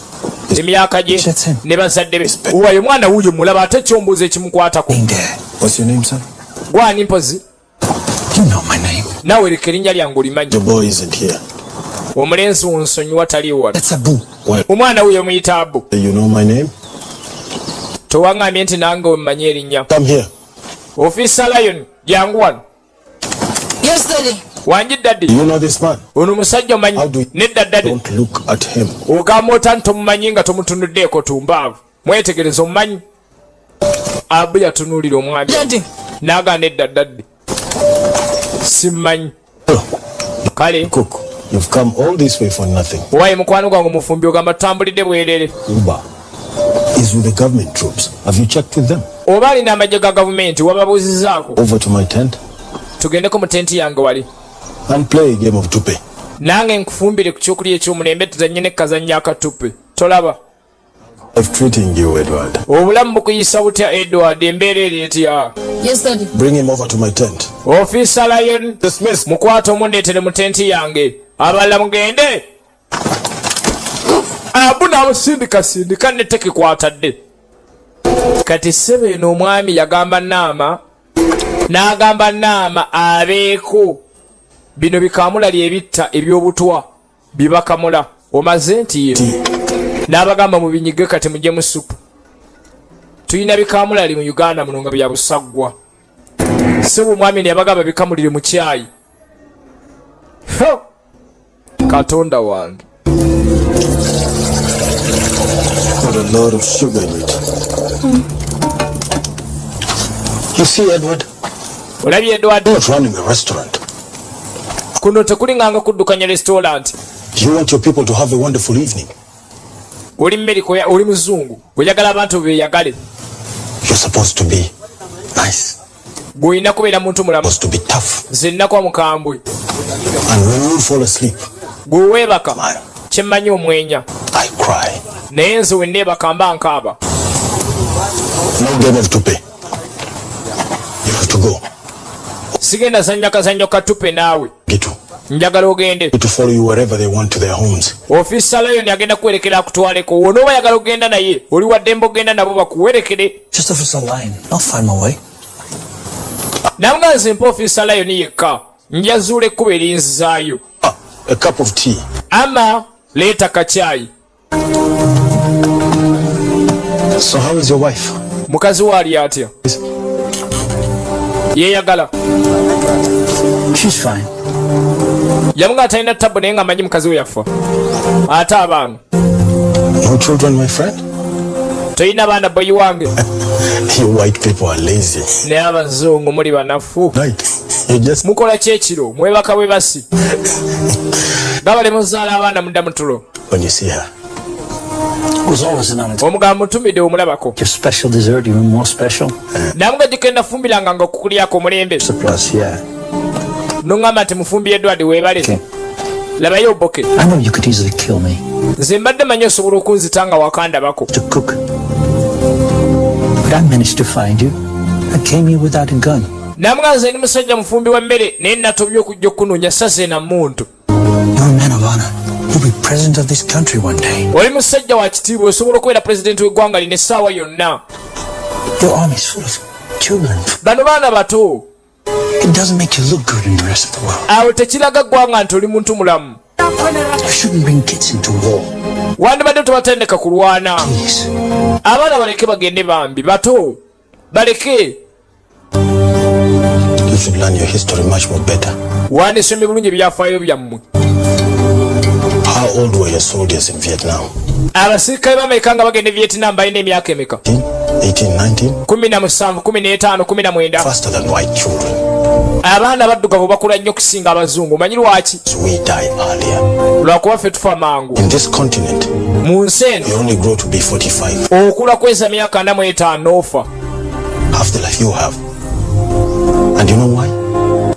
emyaka gye ne bazadde be? Owayo omwana wuuyo mulaba, ate kyombuuza ekimukwatako? What's your name, son? Gwani mpozi? You know my name. Naawe leka, erinnya lyange olimanyi. The boy isn't here. Omulenzi wonsonyiwa, taliwo wano. That's Abu. Why? Omwana wuuyo muyita Abu. Do you know my name? Towaŋŋambye nti nange omumanyi erinnya? Come here. Officer Lion, jangu wano. Yes, Daddy. Wangi daddy. Do you know this man? Ono musajja omanyi? How do you... Nedda daddy. Don't look at him. Ogamba ota nti tomumanyi nga tomutunuddeeko? Tumbaavu, mwetegereza, omumanyi? Abu yatunuulira omwami. Daddy. N'agaana, nedda daddy, simmanyi. Kale. Cook, you've come all this way for nothing. Wayi mukwano gwange omufumbi, ogamba tutambulidde bwerere. Uba is with the government troops. Have you checked with them? Oba alina amagye ga gavumenti, wababuuzizaako? Over to my tent Tugendeko mu tenti yange wali and play a game of tupe. Nange nkufumbire ku kyokulya ekyomulembe, tuzanye nekazannyo akatupe, tolaba? I've treating you, Edward. Obulamu bukuyisa butya, Edward? Embeera eri etya? Yes, Daddy. Bring him over to my tent. Officer Lion. Dismiss. Mukwate omundeetere mu tenti yange, abalala mugende. Abu namusindikasindika netekikwatadde. Kati ssebo, eno omwami yagamba Naama, n'agamba Naama abeeko bino bikamulali ebitta ebyobutwa bibakamula omaze nti ye n'abagamba mubinyige. Kati mujje mu supu, tulina bikamulali mu Uganda muno nga bya busaggwa. Ssebo, omwami ne yabagamba bikamulire mu kyayi. Ho! Katonda wange! Put a lot of sugar in it. You see, Edward, Olabye, Edward? Not running a restaurant. Kuno tekulinganga kuddukanya restaurant. You want your people to have a wonderful evening. Oli Merika, oli muzungu, oyagala abantu beyagale. You're supposed to be nice. Gweolina kubeera muntu mulamu. Supposed to be tough. Nze nnakuba mukambwe. And when you fall asleep, Gwe weebaka, kyemmanyi omwenya. I cry. Naye nze we neebaka mba nkaaba. No game of tupe. You have to go. Sigenda zannya kazannyo katupe naawe. Gitu. Njagala ogende. To follow you wherever they want to their homes. Officer Lion agenda kuwerekera akutwaleko wonooba yagala okugenda naye, oli waddembe ogenda nabo bakuwerekere. Just Officer Lyon. I'll find my way. Namuga nze mpa Officer Lion yekka, njazuula ekkubo erinzizaayo. A cup of tea. Ama leeta kacyayi. So how is your wife? Mukazi we ali atya? Yeeyagala? She's fine. Yamuga talina tabu, naye nga manyi mukazi we yafa. Ate abaana? No children, my friend? Tolina baana, boyi wange? You white people are lazy. Naye abazungu muli banafu. Right. You just Mukola kyekiro, mwebaka bwe basi gabale, muzaala abaana, mudda mutulo. When you see her. It was always an honor. Omugamba mutumidde omulabako. Your special dessert, even more special. Namuga gikenda fumbiranga nga okukulyako omulembe. Surplus, yeah. Noŋŋamba nti mufumbi Edward weebale, labayo oboke. I know you could easily kill me. Nze mbadde manyi osobola okunzita nga wakandabako. To cook. But I managed to find you. I came here without a gun. Namuga nze ndi musajja mufumbi wa mmere, naye natobye okujja okunoonya saze na muntu. You're a man of honor. You'll be president of this country one day. Oli musajja wa kitiibwa, osobola okubeera pulezidenti w'eggwanga lino essaawa yonna. Your army's full of children. Bano baana bato. It doesn't make you look good in the rest of the world. Awo tekiraga ggwanga nti oli muntu mulamu. You shouldn't bring kids into war. Wandibadde tobatendeka kulwana. Abaana baleke bagende bambi, bato, baleke. You should learn your history much more better. Wandisomye bulungi ebyafaayo byammwe. How old were your soldiers in Vietnam? Abasirikale b'Amerika nga bagenda e Vietnam balina emyaka emeka? 18, 19? 17, 15, 19. Faster than white children. Abaana baddugavu bakula nnyo okusinga abazungu. Omanyi lwaki? We die earlier. Lwakuba ffe tufa mangu. In this continent, Mu nsi eno you only grow to be 45. Okula kweza myaka 45 n'ofa. Half the life you have. And you know why?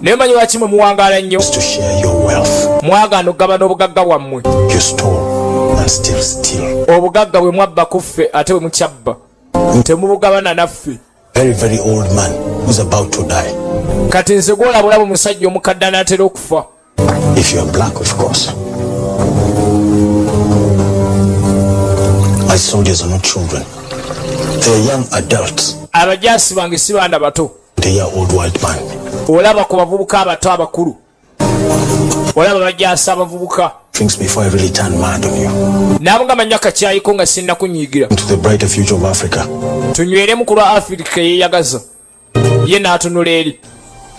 Naye omanyi lwaki mwe muwangaala nnyo? Just to share your wealth. Mwagaana okugabana obugagga bwammwe. You stole and still steal. Obugagga bwe mwabba ku ffe ate bwe mukyabba, temubugabana naffe. Very, very old man who's about to die. Kati nze gwolaba, olaba omusajja omukadde anaatera okufa. If you are black, of course. My soldiers are not children. They are young adults. Abajaasi bange si baana bato. They are old white man. Olaba ku bavubuka abato abakulu, olaba bajaasi abavubuka. Drinks before I really turn mad on you. Namugamba nnyo akakyayiko nga sinnakunyiigira. Into the brighter future of Africa. Tunyweremu ku lwa Afirika eyeyagaza. Ye n'atunula eri.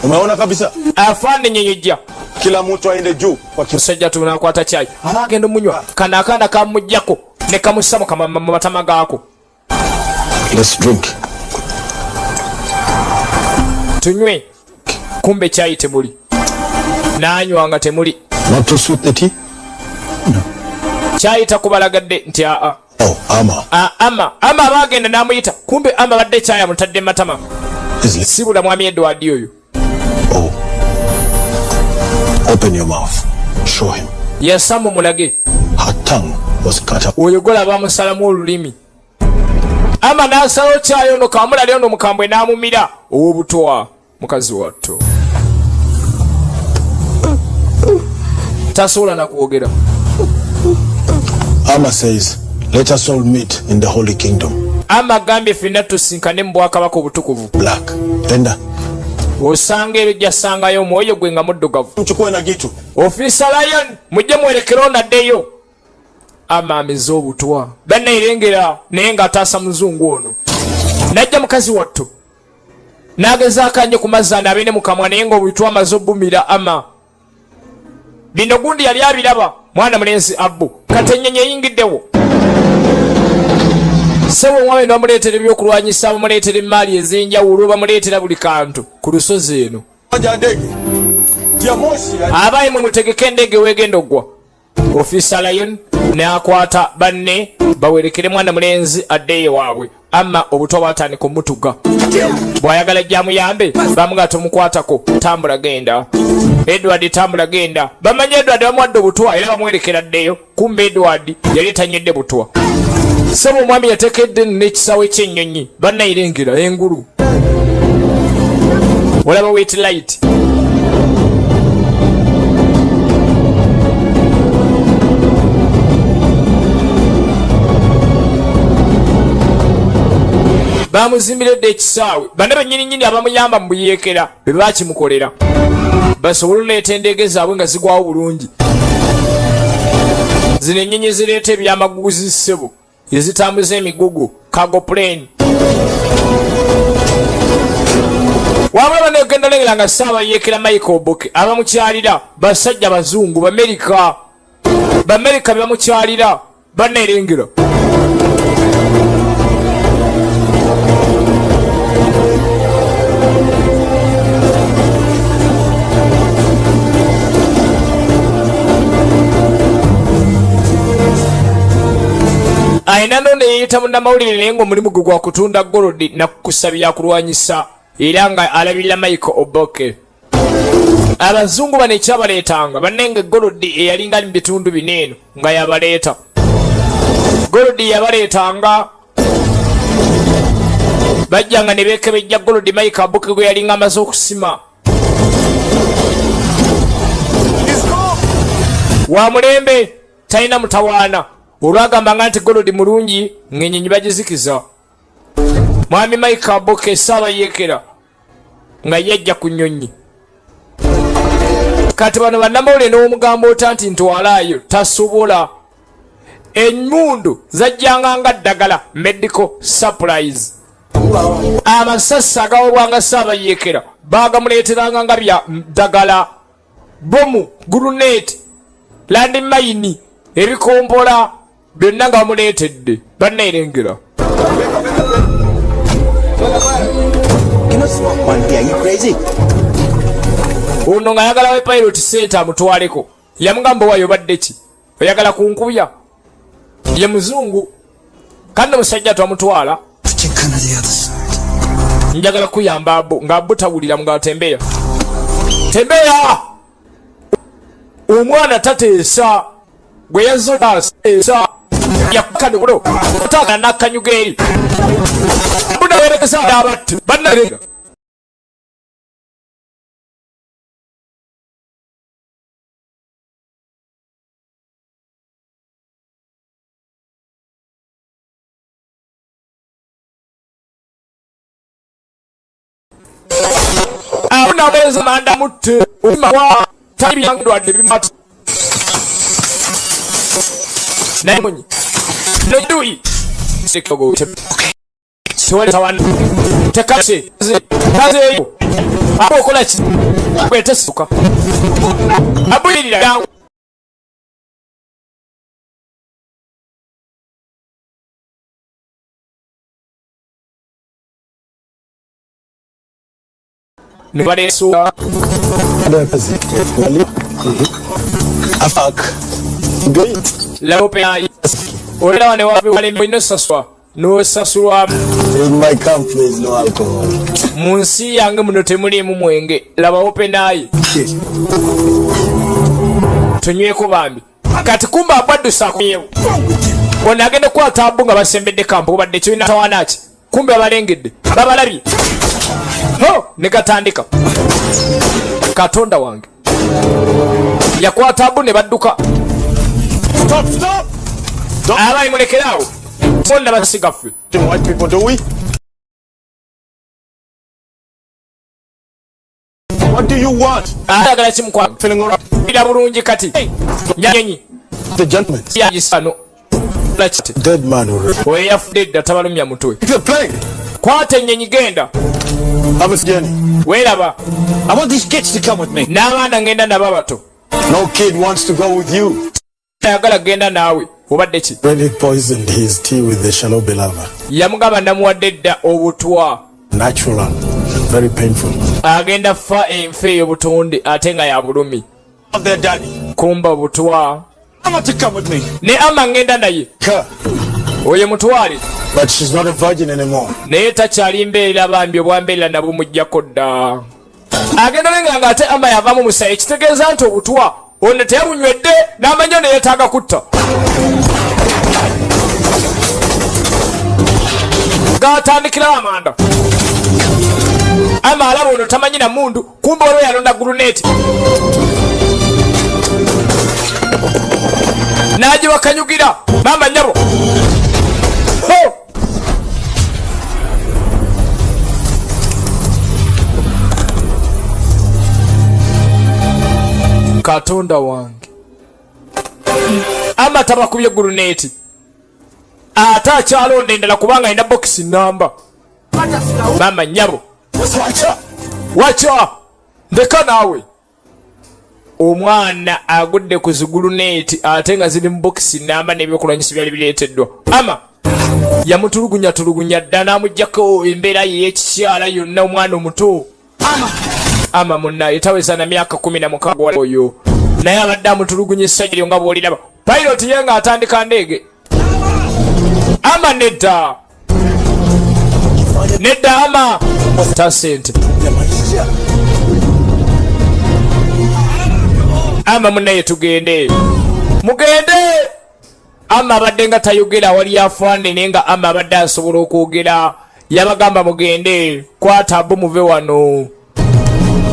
Umeona kabisa, Afaanenye yejja. Kila mtu aende juu kwa Musajja tunakwata kyayi, aba agenda omunywa kano akaana kamugjako ne kamussa mu matama gaako. Let's drink. Tunywe. Kumbe kyayi temuli, n'anywa nga temuli. Not to suit the tea? Kyayi takubalagadde nti aa. Oh, Ama. Ah, Ama ama abagenda n'amuyita, kumbe Ama badde kyayi amutadde matama. Sibula mwami Edward oyo. Oh. Open your mouth. Show him. Yasamu mulage. Her tongue was cut up. Oyo gola bamusalamu olulimi. Ama n'asalawo kyayi ono kamulali ono mukambwe n'amumira ow'obutwa mukazi wattu. Tasobola na kwogera. Ama says, let us all meet in the Holy Kingdom. Ama agambye ffenna tusinkane mu bwakabaka obutukuvu. Black. Enda. Osanga ebyo ojjasangayo omwoyo gwe nga muddugavu. Mchukue na gitu. Officer Lion, mujje mwerekere ono addeyo. Ama ameze obutwa. Bannairengera naye ng'ataasa muzungu ono. Najja mukazi wattu. N'agezaako nnyo ku mazzi anaabe ne mu kamwa naye ng'obutwa amaze obbumira Ama. Bino gundi yali abiraba mwana mulenzi Abu kati ennyonyi eyingiddewo. Ssebo omwami bamuleetera ebyokulwanyisa, bamuleetera emmaali ez'enjawulo, bamuleetera buli kantu ku lusozi eno. Abayi mwe mutegeke endege weegenda oggwa. Officer Lion n'akwata banne bawerekere mwana mulenzi addeyo waabwe. Amma obutwa bwatandika omutuga, bw'ayagala ajja amuyambe bamuga tomukwatako, tambula genda Edward, tambula genda. Bamanyi Edward bamuwadde obutwa era bamwerekera addeyo, kumbe Edward yali tanyedde butwa. Ssebo omwami yateekedde n'ekisaawe ky'ennyonyi bannayirengera engulu, olaba wet light. Bamuzimbira edda ekisaawe, bana bennyininyini abamuyamba mu buyeekera be bakimukolera basobole oleeta endeege zaabwe nga zigwawo bulungi. Zino ennyonyi zireeta ebyamaguzi ssebo, ezitambuza emigugu, cargo plane. Wabula banegenda lengera nga ssaabayeekera Michael Oboke abamukyalira basajja bazungu Bamerika, Bamerika be bamukyalira bannerengera. Alina no neyeyita munnamawulire naye ng'omulimu gwe gwa kutunda golodi na kukusa byakulwanyisa era nga alabirira Michael Oboke. Abazungu bano ekyabaleetanga bannange golodi eyalinga ali mu bitundu bino eno nga yabaleeta golodi, yabaleetanga bajjanga ne beekebejja golodi Michael Oboke gwe yalinga amaze okusima. Wa mulembe talina mutawaana, olwagambanga nti golodi mulungi ng'ennyonyi bagizikiza. Mwami Michael Oboke ssaabayeekera nga yajja ku nnyonyi. Kati bano bannamawulire n'omugamba ota nti ntwalaayo tasobola. Emmundu zajjanga nga ddagala, medical supplies. Amasasi agawebwanga ssaabayeekera baagamuleeteranga nga bya ddagala, bomu, guluneeti, landimayini, ebikompola byonna nga bamuleetedde. Bannaerengera ono ng'ayagala we pilot sente amutwaleko, yamugamba wayo obadde ki, oyagala kunkubya? Ye muzungu kandi omusajja twamutwala, njagala kuyamba Abu nga Abu tawulira nga tembeya tembeya, omwana tateesa gwe yazota yakkanolo otaka nakanyuga eri bunawerekesa abattu bannalega. Abunaweereza manda mutte omuwa tabyangdwadde bimwata naye munyi nodui tekase kazeeyo aba okola ki bwetesituka abuyirira ne baleesuuka. Fuck. Laba olaba ne wali nosaswa nosasulwamu. In my camp there is no alcohol. Mu nsi yange muno temuliimu mwenge. Laba openayi tunyweko bambi. Kati kumba abaddusa akomyewo ono agenda kukwata abu nga basembedde kampu obadde kirina tawaana ki kumbe abalengedde babalabye ho ne gatandika. Katonda wange yakwata abu ne badduka. Stop, stop! Abayi mulekeraawo bonna basigaffe. White people, do we? What do you want? Ayagala kimukwano. Feeling all right? Ira bulungi kati nyanyi. The gentleman. Yagisano. Dead man already. Oyo yafudde dda tabalumya mutwe. The plane. Kwata ennyonyi genda. Have a journey. Weeraba. I want these kids to come with me. N'abaana ngenda nabo abato. No kid wants to go with you. Ayagala genda naawe obadde ki? Already poisoned his tea with the shalobe lava. Yamugamba namuwadde dda obutwa. Natural. Very painful. Agenda fa enfa ey'obutonde ate nga ya bulumi. Of their daddy. Kumba butwa. I want to come with me. Ne ama ngenda naye. Her. Oyo mutwale. But she's not a virgin anymore. Naye takyali mbeerera bambi obwambeerera nabwo mujjako dda. Agenda olenga nga ate ama yavaamu musayi ekitegeeza nti obutwa ono teyabunywedde n'amanyi ono yeetaaga kutta. Gatandikirawo amanda. Ama alaba ono tamanyi na mundu kumbe waliwo yalonda guluneeti n'agibakanyugira maama nnyabo. Ho! Katonda wange ama tabakubye guluneeti ate akyalonda endala kubanga alina bokisi namba. Maama nnyabo wakya ndeka naawe. Omwana agudde ku ziguluneeti ate nga ziri mu bokisi namba n'ebyokulwanyisa byali bireeteddwa. Ama yamutulugunya tulugunya dda n'amuggyako embeera ye ey'ekikyala yonna omwana omuto. Ama munnaye taweza na myaka 16 oyo naye abadde amutulugunya essajja eryo nga bw'oliraba. Pilot ye ng'atandika ndeege. Ama nedda. Nedda ama ta sente. Ama munnaye tugende. Mugende. Ama abadde nga tayogera wali afande naye nga ama abadde asobola okwogera. Yabagamba mugende kwata abu muve wano.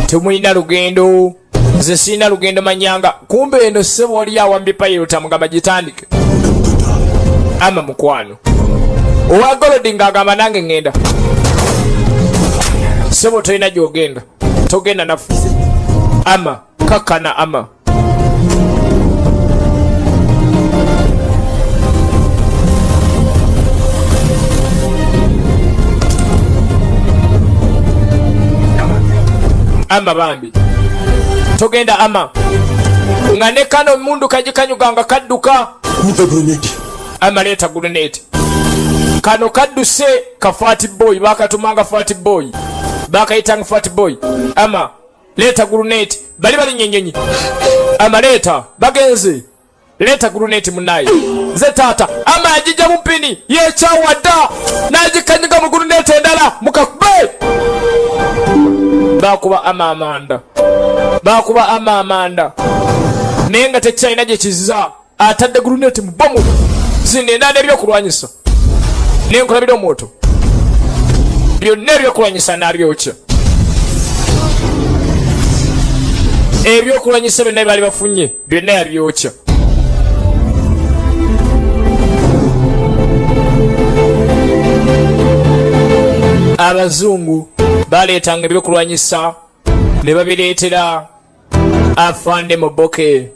Temulina lugendo. Nze sirina lugendo manyanga. Kumbe eno ssebo wali awambye pilot amugamba gitandike. Ama mukwano. Owa Golodi ng'agamba nange ŋŋenda. Ssebo tolina gy'ogenda. Togenda naffe. Ama kakkana ama. Ama bambi. Togenda ama. Nga ne kano mundu kagikanyuga nga kadduka. Ama leeta grenade. Kano kadduse ka fat boy bakatumanga fat boy. Bakayitanga fat boy. Ama leeta grenade. Bali bali nyenyenyi. Ama leeta bagenze. Leeta grenade munaye. Nze taata. Ama yagijja mu mpini yekyawa dda n'agikanyiga mu grenade endala mukakube. Bakuba ama amanda. Bakuba ama amanda. Naye nga tekyalina gye kizza. Atadde grenade mu bomu. Zino endala ebyokulwanyisa. Nenkulabira omwoto. Byonna ebyokulwanyisa n'abyokya. Ebyokulwanyisa byonna bye baali bafunye byonna yabyokya. Abazungu baleetanga ebyokulwanyisa ne babireetera afande Muboke.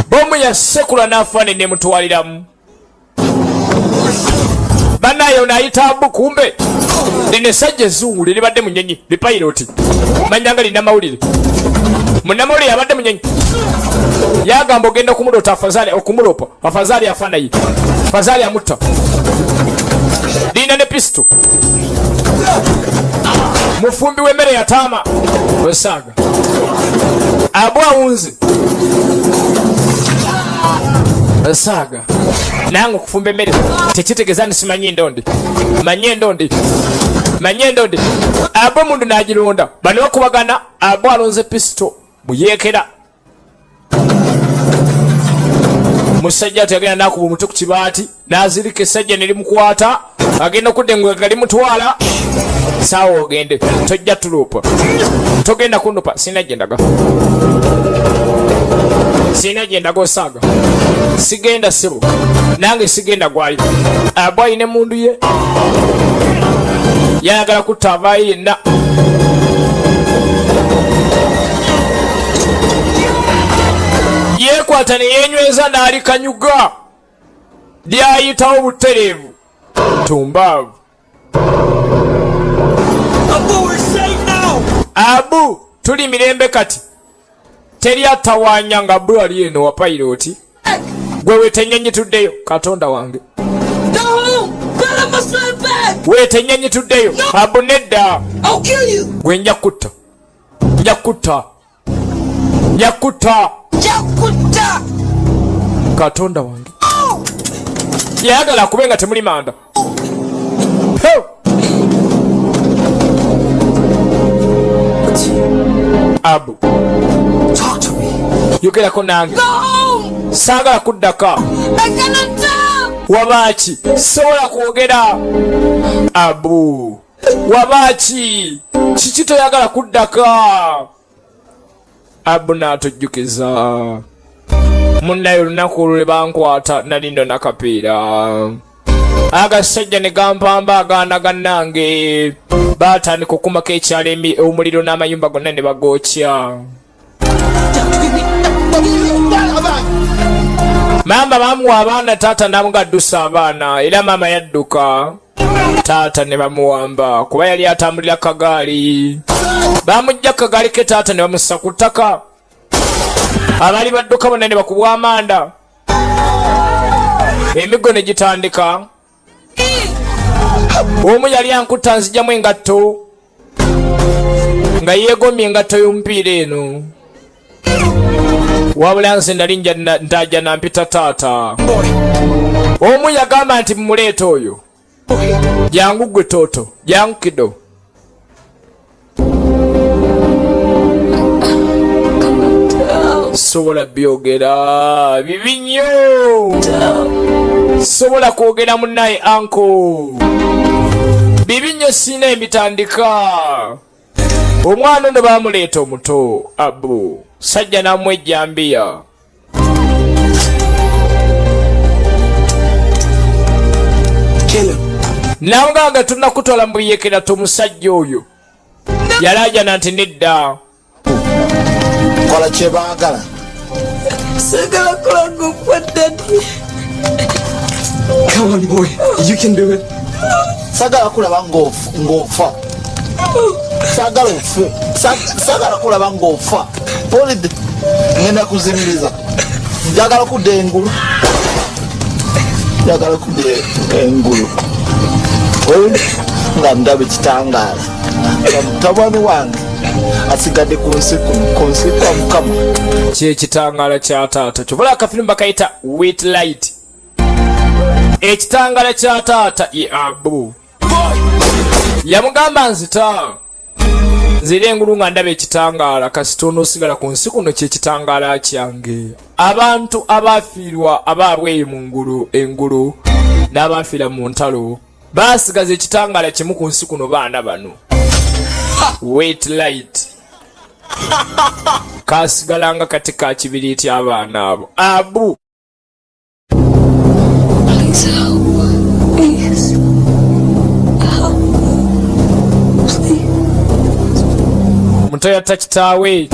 Bomu yasekula n'afande nemutwaliramu. Bannaye ono ayita Abu kumbe lino essajja ezzungu lye libadde mu nnyonyi li pilot. Manya nga lina mawulire. Munnamawulire abadde mu nnyonyi yagamba ogenda kumuloota afazali okumulopa afazali afaanaye afazali amutta. Lina ne pisito. Mufumbi w'emmere yataama osaaga. Abu awunze saaga nange okufumba emmere tekitegeeza nti simanyi ndondi, manyi endondi, manyi endondi. Abu omundu n'agironda, bano bakubagana. Abu alonze pisito muyeekera. Musajja ati agenda nakuba omutwe ku kibaati n'azirika, essajja ne limukwata, agenda okudda engwe nga limutwala. Saawa ogende, tojja tuluupa, togenda kundupa, sirina gyendaga, sirina gyendaga. Osaaga, sigenda sibo, nange sigenda gwayo. Abo alina emundu ye, yayagala kutta avaayo yenna. Yeekwata ne yeenyweza n'alikanyuga, lyayitawo butereevu tumbaavu. Abu, we're safe now! Abu, tuli mirembe kati, teri atawaanya. Nga Abu ali eno wa payiroti gwe weeta ennyonyi tuddeyo. Katonda wange! Go home! Bella must land back! Weeta ennyonyi tuddeyo. Abu, nedda. I'll kill you! Gwe nja kutta, nja kutta, nja kutta. Jakuta! Katonda wange! Yayagala akube nga temuli manda. Heu! Abu. Talk to me. Yogerako nange. Go home! Saagala kuddaka. I cannot talk! Wabaaki? Sobola kwogera. Abu, wabaaki? Kiki toyagala kuddaka? Abu n'atujjukiza munnaye olunaku olwo lwe bankwata, nali ndo nakapiira, agasajja ne gampamba, agaana gannange baatandika okumako ekyalo omuliro n'amayumba gonna ne bagookya. Maama bamuwa abaana, taata namuga addusa abaana, era maama yadduka, taata ne bamuwamba kuba yali atambulira kagaali. Bamujja kagaali ke taata ne bamussa ku ttaka, abaali badduka bonna ne bakubwa amanda, emiggo ne gitandika. Omu yali ankutta nzijamu engatto nga yeegomye engatto y'omupiira eno, wabula nze nali ntaja nampita taata. Omu yagamba nti mumuleeta oyo, jangu gwe tooto, jangu kido. Sobola byogera, bibi nnyo, sobola kwogera munnaye anko, bibi nnyo, siina embitandika. Omwana ono bamuleeta omuto Abu, sajja namuwa ejjambiya. Kill him. Namugamba tunakutwala mu buyekera tomusajja oyo yalajana nti nedda. Kola kye baagala. Sagala kulanga okufa, Daddy. Come on, boy. You can do it. Sagala kulaba ng'ofa, sagala ofe. Sagala kulaba ng'ofa. Polidde, ngenda kuzimiriza. Njagala kudda engulu, njagala kudda engulu. Owulidde? Nga ndaba ekitangaala nga mutabani wange asigadde ku nsi kuno, ku nsi kwa Mukama. Kyekitangaala kya taata. Kyobola akafirimu bakayita White Light, ekitangaala kya taata ye Abu. Yamugamba nzita nzira engulu nga ndaba ekitangaala, kasita onoosigala ku nsi kuno kyekitangaala kyange. Abantu abafiirwa abaabwe eyo mu ngulu engulu n'abafiira mu ntalo baasigaza ekitangaala kimu ku nsi kuno, baana bano. White Light kasigalanga kati ka kibiriiti, abaana abo Abu. Please help. Please. Help. Please. Muto yatta kitaawe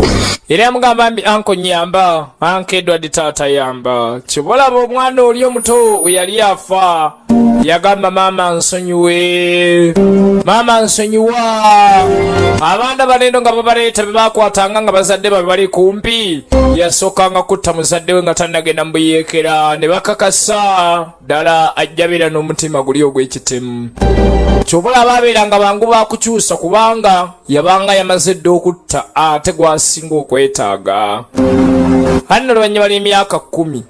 era yamugamba mbi, "Uncle, nyamba, Uncle Edward, taata yamba." Kyobalaba omwana oli omuto we yali afa yagamba, "Maama, nsonyiwe." Maama nsonyiwa. Abaana baneno nga babaleeta be bakwatanga nga bazadde babe bali kumpi, yasookanga kutta muzadde we nga tannagenda mu buyeekera, ne bakakasa ddala ajja beera n'omutima guli ogw'ekitemu. Kyova olaba abeeranga bangu bakukyusa, kubanga yabanga yamaze dda okutta ate gwasinga okwetaaga. Anno oluvannyuma lw'emyaka 10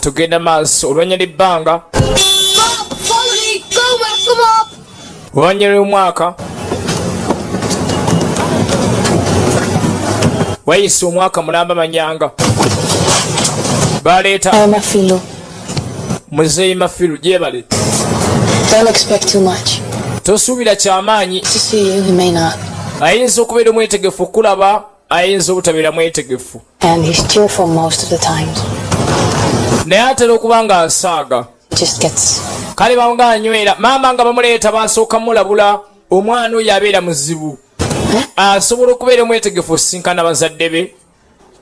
tugenda maaso, oluvannyuma lw'ebbanga, oluvannyuma lw'omwaka, wayise omwaka mulamba manyanga baleeta Mafilu. Muzeeyi Mafilu, gyebale. Don't expect too much. Tosuubira kyamaanyi. To see you, he may not. Ayinza okubeera omwetegefu okulaba, ayinza obutabeera mwetegefu. And he's cheerful most of the times. Naye atera okuba nga asaaga. He just gets Kale banga anywera maama nga bamuleeta, basooka mulabula omwana oyo abeera muzibu, asobola okubeera omwetegefu osisinkana bazadde be,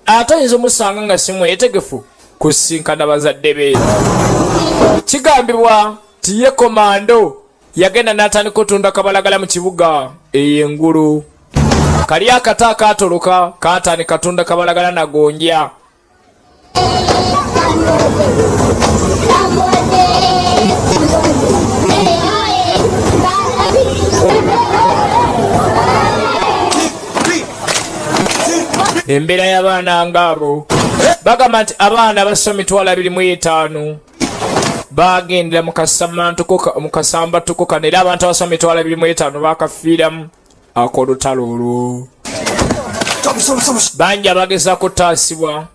ate oyinza omusanga nga si mwetegefu kusisinkana bazadde be. Kigambibwa nti ye komando yagenda n'atandika otunda kabalagala mu kibuga eyo engulu. Kali akata akatoloka katandika tunda kabalagala nagonja. Embeera y'abaana ngaabo, bagamba nti abaana bassa 25,000 bagendera mu kasambatuko kano, era abantu abasoma 25,000 bakafiiramu ak'olutalo olwo. Bangi abagezaako taasibwa,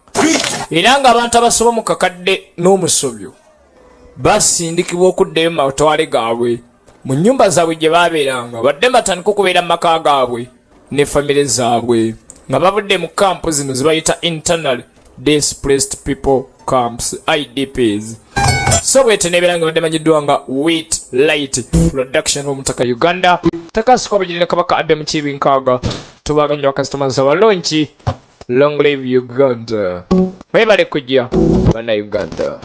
era ng'abantu abasoba mu kakadde n'omusobyo basindikibwa okuddayo mu matwale gaabwe, mu nnyumba zaabwe gye baabeeranga, badde batandika okubeera mu maka gaabwe ne famire zaabwe nga bavudde mu kampu zino zebayita internal displaced people camps, IDPs. So bwete nebeera nga badde manyiddwa nga Wit Light Production, omutaka Uganda takasukwa bugirira Kabaka Abe Mukiibi Nkaaga. Tubaganya bakasitoma abalungi. Long live Uganda! Mwebale kujja, bana Uganda.